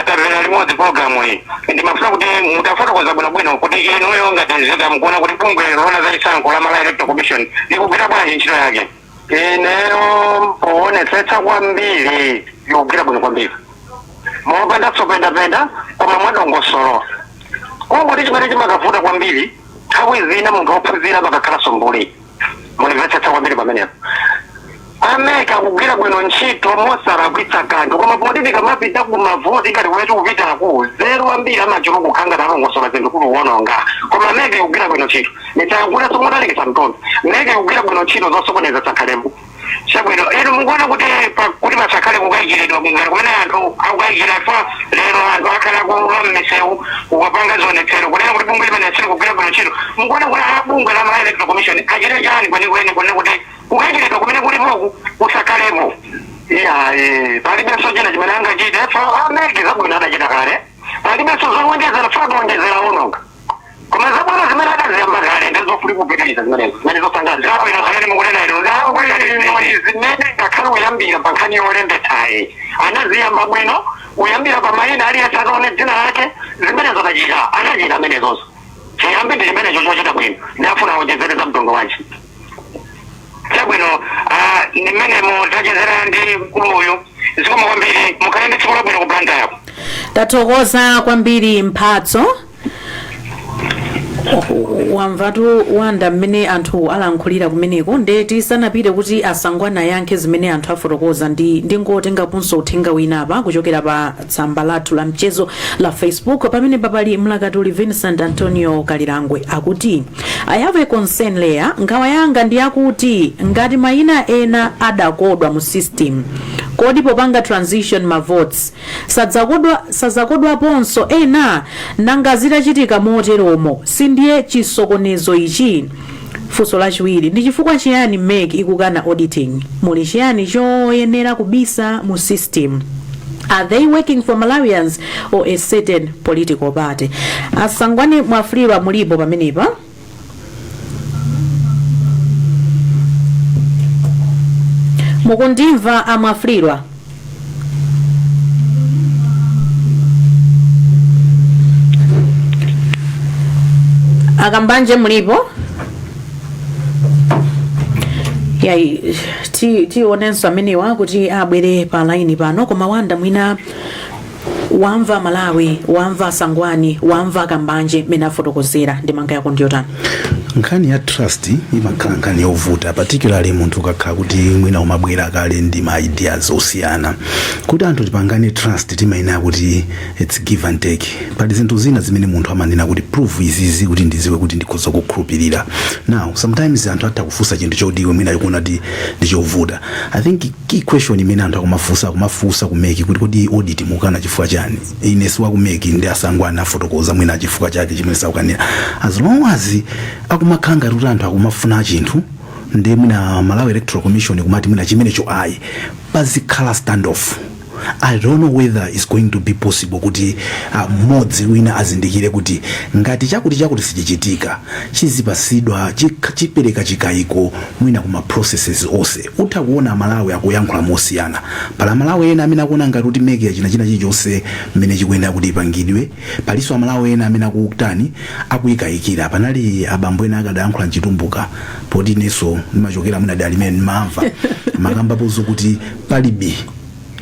tamvera limodzi programu iyi. Ndimafuna kuti mutafotokoza bwinobwino kuti inuyo ngati nzika mukuona kuti bungwe loona za chisankho la Malawi Electoral Commission likugwira bwanji ntchito yake? Ineyo poonetsetsa kwambiri, likugwira bwino kwambiri mopandanso pendapenda, koma mwadongosolo. Kungoti chimene chimakavuta kwambiri, nthawi zina munthu wophunzira amakakhalanso mbuli. Mulimvetsetsa kwambiri pamenepo. A MEC akugwira bwino ntchito mosalakwitsa kanthu, koma poti tikamapita ku mavoti ngati kumene tikupitaku, zeru ambiri amachuluka kukhala ngati alongosola zinthu kuti kuwononga. Koma MEC ikugwira bwino ntchito, nditayankhulaso motalikitsa mtondo, MEC ikugwira bwino ntchito, zosokoneza zakhalemo. Chabwino, inu mukuona kuti kuti pasakhale kukayikiridwa ngati kumene anthu akukayikira fa lero, anthu akhala kulowa m'misewu kukapanga zionetsero kunena kuti bungwe limene silikugwira bwino ntchito, mukuona kuti a bungwe la Malawi Electoral Commission achite chani kwenikweni kunena kuti kukayikiridwa kumene kulipoku kusakhalepo? Iyayi, palibenso china chimene angachite. Fa a MEC zabwino adachita kale, palibenso zowonjezera. Fa kuwonjezera ononga, koma zabwino zimene adaziyamba kale ndizofuna kupitiriza zimenezo, zimene zosangalatsa zabwino zimene mukunena inu zimene ngakhale kuyambira pa nkhani yolembetsayi anaziyamba bwino, kuyambira pa mayina, aliyense akaone dzina lake, zimenezo adachita, anachita amenezozo. Chiyambi ndi chimenecho chochita bwino, ndafuna awonjezere za mtundu wanji? Chabwino, ndi mmenemo tachezera ndi mkulu uyu. Zikomo kwambiri, mukhale ndi tsiku labwino ku Blantyre. Tathokoza kwambiri, Mphatso. Wamvatu Wanda mmene anthu alankhulira kumeneko. Nde tisanapite kuti asangwana ayankhe zimene anthu afotokoza, ndi ndingotengaponso uthenga wina apa kuchokera pa tsamba lathu la mchezo la Facebook. Pamene papali mlakatuli Vincent Antonio Kalilangwe akuti, "I have a concern, Leya. Nkhawa yanga ndi yakuti ngati mayina ena adakodwa mu system, kodi popanga transition ma votes sadzakodwaponso ena? Nanga zitachitika moteromo, sindiye chisokonezo ichi? Funso lachiwiri, ndi chifukwa chiyani MEC ikukana auditing? Muli chiyani choyenera kubisa mu system? Are they working for Malawians or a certain political party?" Asangwani Mwafulirwa, mulipo pamenepa? Mukundimva, amwafulirwa? Akambanje, mulipo? Yayi, tionenso amenewa kuti abwere pa laini pano. Koma Wanda, mwina wamva Malawi, wamva Sangwani, wamva Kambanje mmene afotokozera, ndemanga yako ndiyotani? Nkhani ya trust imakhala nkhani yovuta, particularly munthu ukakhala kuti mwina umabwera kale ndi ma ideas osiyana. Kuti anthu tipangane trust, timayenera kuti it's give and take. Pali zinthu zina zimene munthu amanena kuti prove izizi kuti ndiziwe kuti ndikhoza kukhulupirira. Now sometimes anthu atha kufunsa chinthu choti iwe mwina ukuona kuti ndi chovuta. I think key question imene anthu akumafunsa ku MEC kuti kodi audit mukana chifukwa chani? Ine si waku MEC, ndi asangwana afotokoza mwina chifukwa chake chimene sakukanira. As long as akumakhala ngati kuti anthu akumafuna chinthu, ndi mwina Malawi Electoral Commission kumati mwina chimenecho ayi, pazikhala standoff. I don't know whether it's going to be possible kuti mmodzi wina azindikire kuti ngati chakuti chakuti sichichitika, chizipasidwa chipereka chikayiko mwina kuma processes onse. Utha kuona Amalawi akuyankhula mosiyana. Pali Amalawi ena amene akuona ngati kuti MEC yachita china chilichonse mmene chikuyenera kuti ipangidwe, palinso Amalawi ena amene akutani, akuyikayikira. Panali abambo ena akadayankhula mchitumbuka, poti inenso ndimachokera mwina dera limene ndimamva makambapo zokuti palibe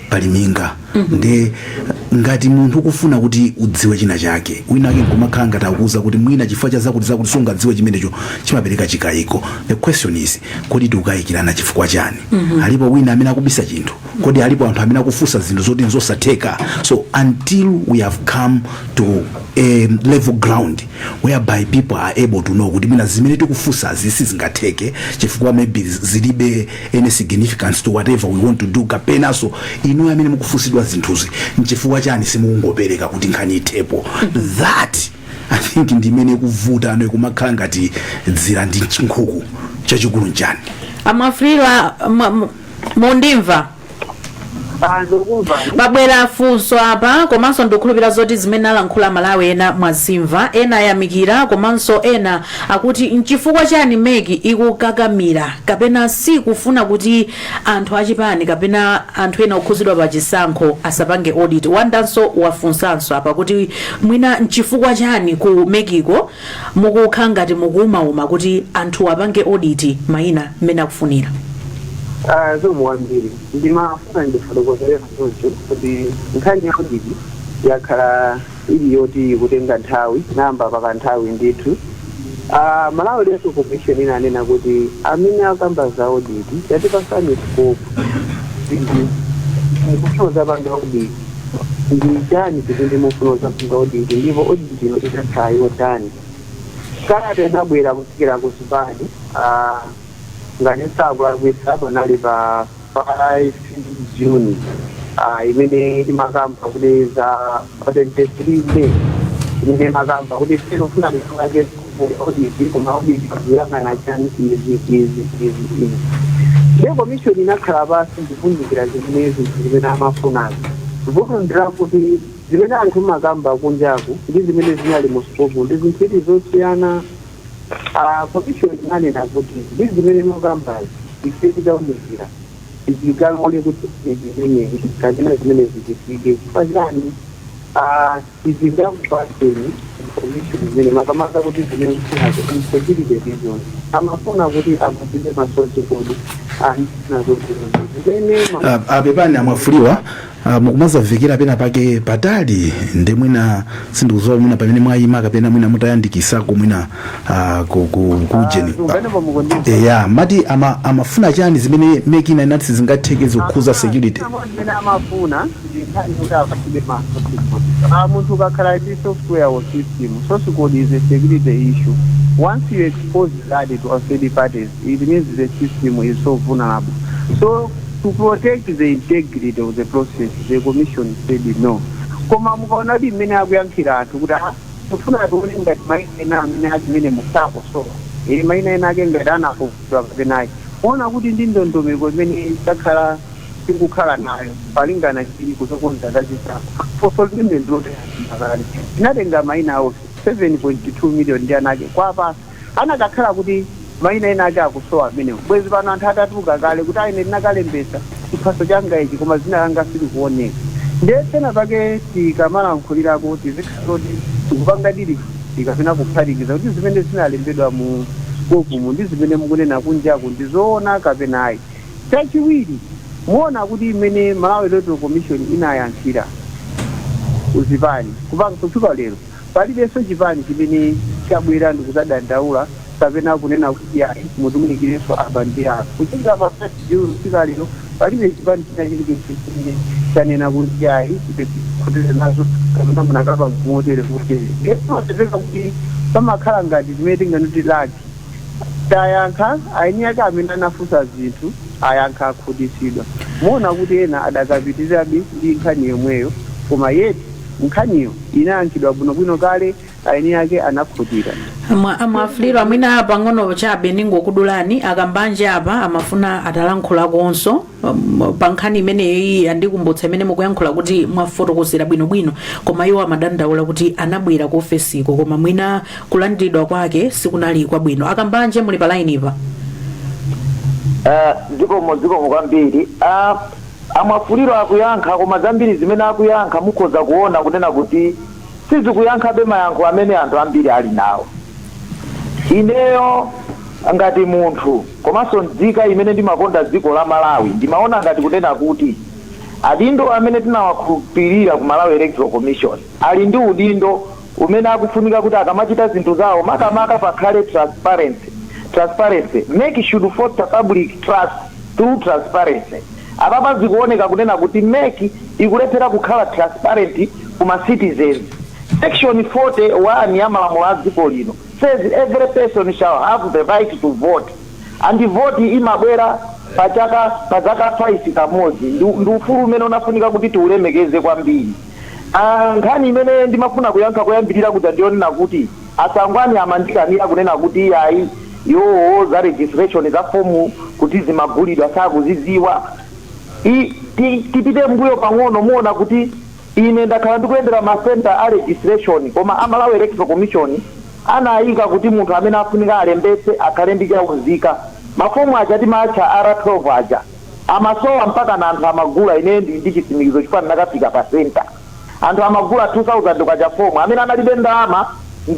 pali minga. Nde ngati munthu ukufuna kuti udziwe china chake, wina ake nkumakhala ngati akuuza kuti mwina chifukwa cha zakuti zakuti sungadziwe chimenecho, chimapereka chikayiko. The question is, kodi tikukayikirana chifukwa chani? Alipo wina amene akubisa chinthu? Kodi alipo anthu amene akufunsa zinthu zoti nzosatheka? So until we have come to a level ground whereby people are able to know kuti mwina zimene tikufunsazi sizingatheke chifukwa maybe zilibe any significance to whatever we want to do, kapenanso inu amene mukufunsidwa zinthuzi nchifukwa chani simukungopereka kuti nkhani ithepo, that I think ndi imene ikuvuta ano, ikumakhala ngati dzira ndi nkhuku. Chachikulu nchani? A Mwafulirwa, mundimva? Ndikukumva. Pabwera funso apa, komanso ndikukhulupirira zoti zimene alankhula Malawi ena mwazimva. Ena ayamikira, komanso ena akuti nchifukwa chani MEC ikukakamira kapena sikufuna kuti anthu achipani kapena anthu ena okhuzidwa pa chisankho asapange audit? Wandanso wafunsanso apa kuti mwina nchifukwa chani ku MEC ko mukukhala ngati mukuumauma kuti anthu apange audit mayina mmene akufunira? Zikomo kwambiri. Ndimafuna ndifotokozere choncho kuti nkhani ya audit yakhala ili yoti ikutenga nthawi namba pakanthawi ndithu. Malawi Electoral Commission inanena kuti amene akamba za audit, yatipasani scope, mukufuna zapanga audit ndi chani, chimene mufuna zapanga audit, ndipo audit ino itakhala yotani. Kalata inabwera kuchokera ku zipani, ngati sakulakwitsa panali pa 5 June, imene imakamba kuti za pa 23 May, imene imakamba kuti tikufuna tipange audit, koma audit kuyang'ana chani, izi, izi, izi, izi. Ndiye commission inakhala pasi ndikuunikira zimene zinthu zimene amafunazo. Vuto ndirakuti zimene anthu makamba kunjaku ndi zimene zinali mu scope ndi zinthu iti zosiyana. Commission inanena kuti ndi zimene mukambazi ife tikaunikira tizikalole kuti zimenezi kapena zimene zichitike. Chifukwa chani? Tizingakupaseni information zimene makamaka kuti zimene kufunazo security reasons, amafuna kuti apatsidwe ma source code andinazo zimene Apepani a Mwafulirwa, mukumazamvekera pena pake patali, ndi mwina sindikudziwa mwina pamene mwayima kapena mwina mutayandikisako mwina ku ujeni. Pamenepo mukundimva? Eya, mati amafuna chani zimene MEC ina inati sizingatheke zikukhuza security? Zimene amafuna ndi nkhani kuti apatsidwe ma source code. Munthu ukakhala ndi software or system, source code is a security issue. Once you expose that to third parties, it means the system is so vulnerable. So to protect the integrity of the process, the commission said no. Koma mukaona kuti mmene akuyankhira anthu kuti tifuna tione ngati maina ena amene azimene musakosowa ili maina ena ake ngati anafufutidwa kapenayi, kuona kuti ndi ndondomeko imene takhala tikukhala nayo palingana ndi kuzokonza zachisankho, funso limene ndiloteyamba kale tinatenga maina awo 7.2 million ndi anake kwapasa anakakhala kuti maina ena ake akusowa amenewo, bwezi pano anthu atatuluka kale kuti aine ndinakalembesa chiphaso changa ichi koma zina langa silikuoneka. Ndiye pena pake tikamalankhulirako tizikhala kuti tikupanga dili tikapena kuphatikiza kuti zimene zinalembedwa mu scope mu ndi zimene mukunena kunjaku ndizoona kapena ayi. Chachiwiri, muona kuti imene Malawi Electoral Commission inayankhira kuzipani kupanga kufika lero, palibenso chipani chimene chabwera ndikuzadandaula kapena kunena kuti ayi, mutiwunikirenso apa ndi apa. Kuchokera pa 1 June kufika lero, palibe chipani china chilichonse chimene chanena kuti ayi, tikhutire nazo kapena munakapa motere motere. Ndiyepezeka kuti pamakhala ngati zimene tinganoti laki tayankha, aini ake amene anafunsa zinthu ayankha, akhutisidwa. Muona kuti ena adakapitirirabe ndi nkhani yomweyo, koma yeti nkhaniyo inayankhidwa bwinobwino kale, aini ake anakhutira. Mwafulirwa, mwina pang'ono chabe ningokudulani. Akambanje apa amafuna atalankhulakonso pa nkhani imeneyi. Andikumbutsa imene mukuyankhula kuti mwafotokozera bwinobwino, koma iwo amadandaula kuti anabwera ku ofesiko koma mwina kulandiridwa kwake sikunali kwabwino. Akambanje, muli pa line pa? Zikomo, zikomo kwambiri. A Mwafulirwa akuyankha, koma zambiri zimene akuyankha mukhoza kuona kunena kuti sizikuyankhabe mayankho amene anthu ambiri ali nawo. Ineyo ngati munthu komanso nzika imene ndimakonda dziko la Malawi, ndimaona ngati kunena kuti adindo amene tinawakhulupirira ku Malawi Electoral Commission ali ndi udindo umene akufunika kuti akamachita zinthu zawo, makamaka pakhale transparency. Transparency, MEC should foster public trust through transparency. Apapa zikuoneka kunena kuti MEC ikulephera kukhala transparent kuma citizens. Section 41 ya malamulo a dziko lino says every person shall have the right to vote, and vote imabwera pachaka, pa zaka 5 kamodzi. Ndi ufulu umene unafunika kuti tiulemekeze kwambiri. Nkhani imene ndimafuna kuyankha koyambirira kuja ndiyonena kuti Asangwani amandikanira kunena kuti iyayi. Iwowo za registration za fomu kuti zimagulidwa sakuziziwa. Tipite mbuyo pang'ono, muona kuti ine ndakhala ndikuyendera ma center a registration, koma a Malawi Electoral Commission anayika kuti munthu amene afunika alembetse akhale ndi chaunzika. Mafomu aja timatcha R12 aja amasowa, mpaka na anthu amagula. Ine ndi chitsimikizo chifukwa ndinakafika pa center, anthu amagula 2000 kwacha fomu. Amene analibe ndalama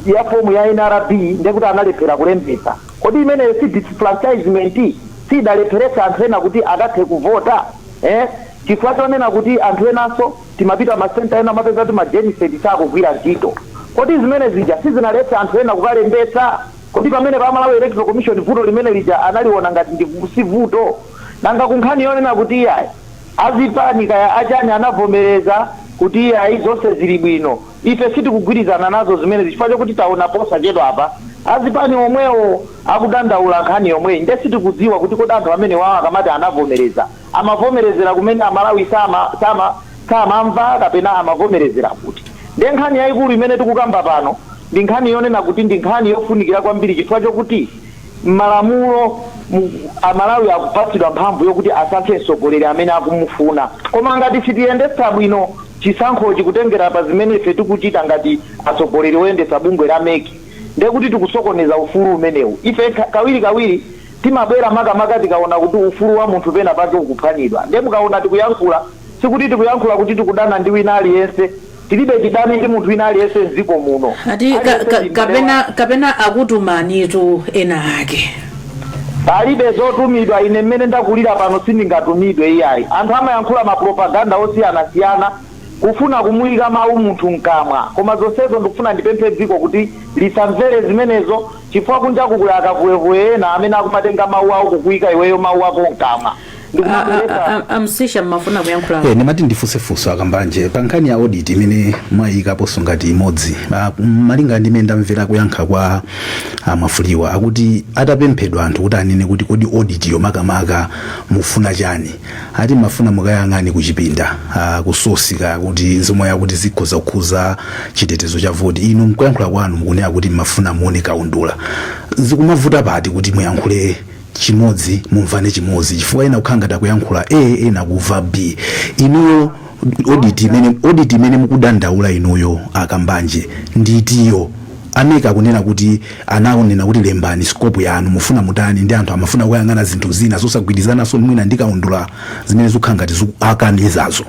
ya fomu ya NRB ndekuti analephera kulembetsa. Kodi imeneyo si disenfranchisement? Sidalepheretsa anthu ena kuti akathe kuvota, eh? Chifukwa chonena kuti anthu enanso timapita ma center ena, amapeza kuti ma genset sakugwira ntchito. Kodi zimene zija sizinaletsa anthu ena kukalembetsa? Kodi pamene pa Malawi Electoral Commission vuto limene lija analiona ngati ndi si vuto? Nanga kunkhani yonena kuti iyayi, azipani kaya achani anavomereza kuti iyayi, zonse zili bwino, ife sitikugwirizana nazo zimene, chifukwa chokuti taona posachedwa apa azipani omwewo akudandaula nkhani yomweyi. Nde sitikudziwa kuti kodi anthu amene wawo akamati anavomereza, amavomerezera kumene Amalawi sama samamva kapena amavomerezera kuti? Nde nkhani yayikulu imene tikukamba pano ndi nkhani yonena kuti ndi nkhani yofunikira kwambiri, chifukwa chokuti m'malamulo Amalawi akupatsidwa mphamvu yokuti asankhe mtsogoleri amene akumufuna. Koma ngati sitiyendetsa bwino chisankhochi kutengera pa zimene ife tikuchita ngati atsogoleri oyendetsa bungwe la MEC, ndekuti tikusokoneza ufulu umenewu. Ife kawiri kawiri timabwera makamaka tikaona kuti ufulu wa munthu pena pake ukuphwanyidwa. Nde mukaona tikuyankhula, sikuti tikuyankhula kuti tikudana ndi wina aliyense. Tilibe chidani ndi munthu wina aliyense mdziko muno. Ati Aliyense ndi m'bale. Kapena akutumanitu ena ake? Palibe zotumidwa. Ine mmene ndakulira pano sindingatumidwe, iyayi. Anthu amayankhula mapropaganda osiyanasiyana kufuna kumuyika mawu munthu mkamwa, koma zonsezo ndikufuna ndipemphe dziko kuti lisamvere zimenezo, chifukwa kunjaku kuli akavuyevuye ena amene akumatenga mawu awo kukuyika iweyo mawu ako mkamwa ndikumabweretsa. Amsisha, mmafuna kuyankhula? Eh, ndimati ndifunsefunso aKambanje pa nkhani ya audit imene mwayikaponso ngati imodzi. Malinga ndi imene ndamvera kuyankha kwa Mwafuliwa, akuti atapemphedwa anthu kuti anene kuti kodi audit yo makamaka mufuna chani, ati mafuna mukayang'ane kuchipinda, kusosika kuti zomwe akuti zikhoza kukhuza chitetezo cha voti. Inu mkuyankhula kwanu mukunena kuti mafuna muone kaundula. Zikumavuta pati kuti muyankhule chimodzi, mumvane chimodzi? Chifukwa ena kukhala ngati akuyankhula A, ena kumva B. Inuyo audit imene mukudandaula inuyo aKambanje nditiyo? A MEC akunena kuti anaonena kuti lembani scope yanu, mufuna mutani, ndi anthu amafuna kuyang'ana zinthu zina zosagwirizananso mwina ndi kaundula zimene zikukhala ngati akanizazo.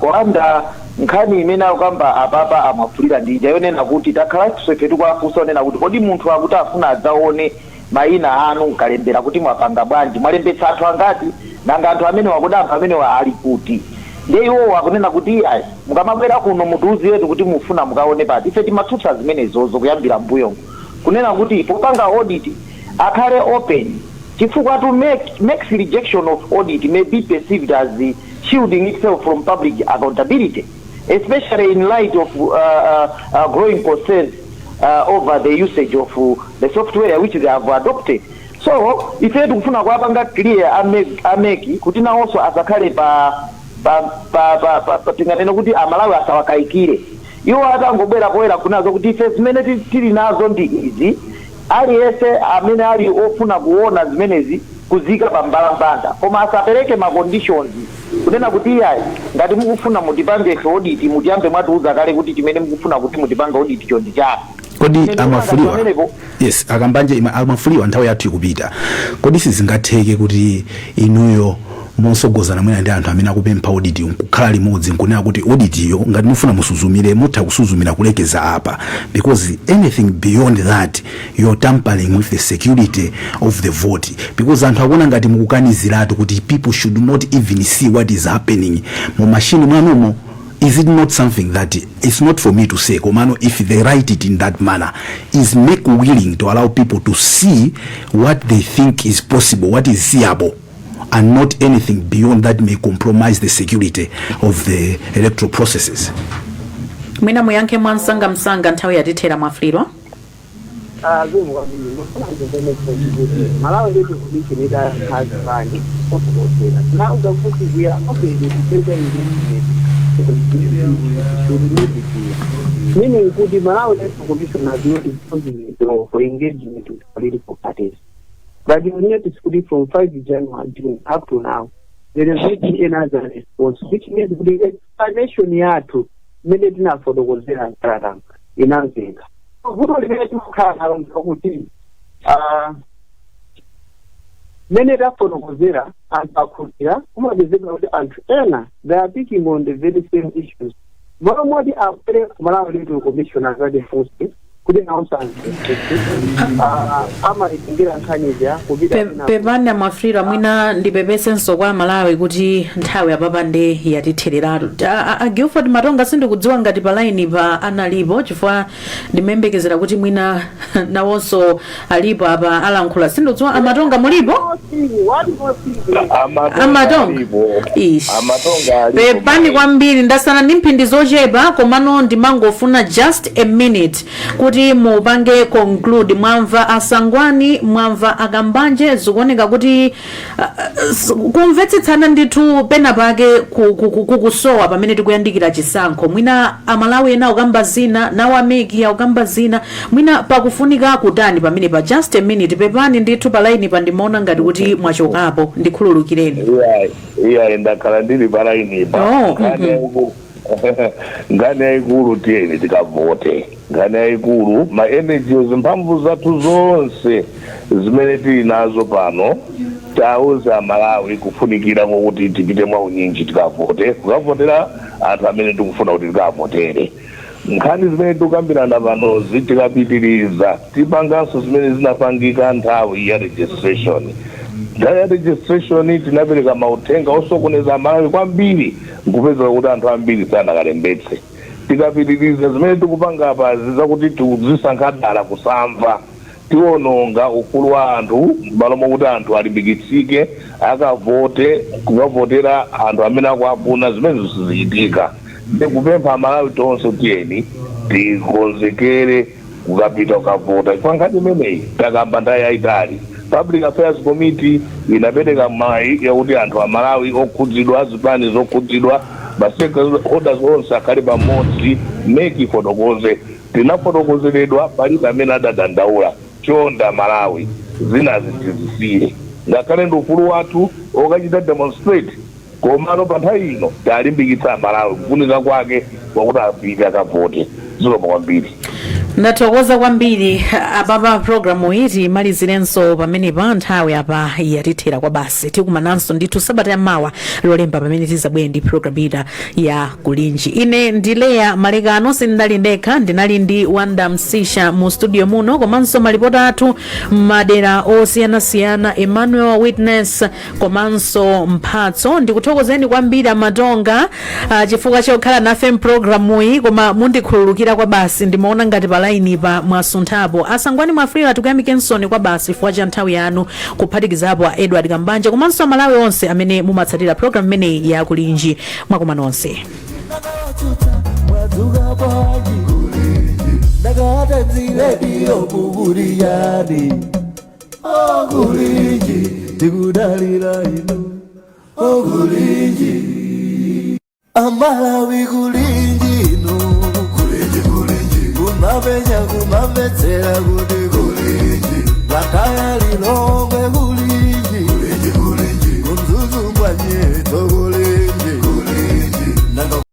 Wanda, nkhani imene akukamba apapa amwafulira ndija yonena kuti takhala ife tikuwafunsa onena kuti kodi munthu akuti afuna adzaone mayina anu nkalembera kuti mwapanga bwanji, mwalembetsa anthu angati, nanga anthu amene wakuti anthu amenewa ali kuti? Ndiye iwowo akunena kuti ayi, mukamabwera kuno mutiuziretu kuti mufuna mukaone pati. Ife timatsutsa zimenezozo kuyambira mbuyomo, kunena kuti popanga audit akhale open, chifukwa to make MEC's rejection of audit may be perceived as shielding itself from public accountability, especially in light of growing concerns over the usage of the software which they have adopted. So ife tikufuna kuwapanga clear a MEC kuti nawonso asakhale pa tinganene kuti Amalawi asawakayikire. Iwo atangobwera poyera kunazo kuti ife zimene tili nazo ndi izi, aliyense amene ali ofuna kuona zimenezi kuzika pa mbalambanda, koma asapereke ma conditions kunena kuti iyayi, ngati mukufuna mutipange ife audit, mutiyambe mwatiuza kale kuti chimene mukufuna kuti mutipange audit cho ndi chani. Kodi Ine ndikuona Amafuliwa pamenepo. Yes, aKambanje, Amafuliwa, nthawi yathu ikupita. Kodi sizingatheke kuti inuyo mosogozana mwina ndi anthu amene akupempha audit nkukhala limodzi nkunena kuti audit iyo ngati mufuna musuzumire, mutha kusuzumira kulekeza apa, because anything beyond that you're tampering with the security of the vote, because anthu akuona ngati mukukaniziratu kuti people should not even see what is happening mu mashini mwanumo? Is it not something that it's not for me to say, komano if they write it in that manner, is MEC willing to allow people to see what they think is possible, what is seeable, and not anything beyond that may compromise the security of the electoral processes? Mwina muyankhe mwamsangamsanga, nthawi yatithera, Mwafulirwa. Zikomo kwambiri. Ndifuna ndimvene kuti Malawi Electoral Commission itayankha zipani ofotokozera tinauza kuti we are open to better engagement. Should not be clear. Meaning kuti Malawi Electoral Commission has not imposed the law for engagement with political parties. But you notice kuti from 5 January, June up to now, there is not any other response, which means kuti explanation yathu imene tinafotokozera mkalata inamveka. Vuto limene timakhala nalo nkakuti mmene tafotokozera, anthu akhulupirira, kumapezeka kuti anthu ena, they are picking on the very same issues. Malo moti abwere ku Malawi Electoral Commission azatifunse kuti nawonso amvetsetse, amayitengera nkhaniza kupita Pepani Mwafulirwa, mwina ndipepesenso kwa Malawi kuti nthawi apapa nde yatithereratu. A Guilford Matonga, sindikudziwa ngati pa line pa analipo, chifukwa ndimayembekezera kuti mwina nawonso alipo apa alankhula. Sindikudziwa, Amatonga mulipo? Amatonga. Ish. Amatonga alipo. Pepani kwambiri, ndasala ndi mphindi zochepa, komano ndimangofuna just a minute kuti mupange conclude. Mwamva Asangwani, mwamva Akambanje, zikuoneka kuti kumvetsetsana ndithu pena pake kukusowa pamene tikuyandikira chisankho. Mwina Amalawi ena akukamba zina, nawo a MEC akukamba zina. Mwina pakufunika kutani pamene pa just a minute? Pepani ndithu, pa line pa ndimaona ngati kuti mwachokapo, ndikhululukireni. Iya, iya, ndakhala ndili pa line pa. Oh. Nkhani nkhani yayikulu, tiyeni tikavote. Nkhani yayikulu, ma energies, mphamvu zathu zonse zimene tili nazo pano, tauza Malawi kufunikira kokuti tipite mwa unyinji tikavote, kukavotera anthu amene tikufuna kuti tikavotere. Nkhani zimene tikukambirana panozi, tikapitiriza tipanganso zimene zinapangika nthawi ya registration. Nthawi ya registration tinapereka mauthenga osokoneza Amalawi kwambiri, nkupezeka kuti anthu ambiri sanakalembetse. Tikapitiriza zimene tikupanga apazi zakuti tikuzisankha dala kusamva, tiononga ufulu wa anthu. M'malo mokuti anthu alimbikitsike akavote, kukavotera anthu amene akuafuna, zimene sizichitika. Ndikupempha Amalawi tonse, tiyeni tikonzekere kukapita kukavota, chifukwa nkhani imeneyi takamba nthawi yayitali. Public Affairs Committee inapereka mayi yakuti anthu Amalawi okhudzidwa, zipani zokhudzidwa, ma stakeholders onse akhale pamodzi, MEC ifotokoze. Tinafotokozeredwa, palibe amene adadandaula. Chonde Malawi, zinazi tizisiye. Ngakhale ndi ufulu wathu okachita demonstrate, komano pa nthawi ino talimbikitsa Amalawi kufunika kwake kwakuti apite akavote. Zikomo kwambiri. Ndathokoza kwambiri. Apapa programu iyi timalizirenso pamenepa, nthawi apa yatithera kwa basi. Tikumananso ndithu sabata yamawa Lolemba pamene tizabwere ndi programu ina ya Kulinji. Ine ndi Leya Malekano, sindinali ndekha, ndinali ndi Wanda Msisha mu studio muno, komanso malipota athu madera osiyanasiyana, Emmanuel Witness komanso Mphatso. Ndikuthokozeni kwambiri Amatonga chifukwa chokhala nafe mpulogalamuyi, koma mundikhululukira kwa basi, ndimaona ngati pa line pa mwasunthapo. Asangwani Mwafulirwa, tikuyamikensoni kwa basi chifukwa cha nthawi yanu, kuphatikizapo a Edward Kambanje komanso Amalawi onse amene mumatsatira programu imeneyi ya Kulinji. Mwakoma nonse. Mwadzuka bwanji? Ndakata radio kukuliyani okulinji, tikudalira inu okulinji, Amalawi kulinji.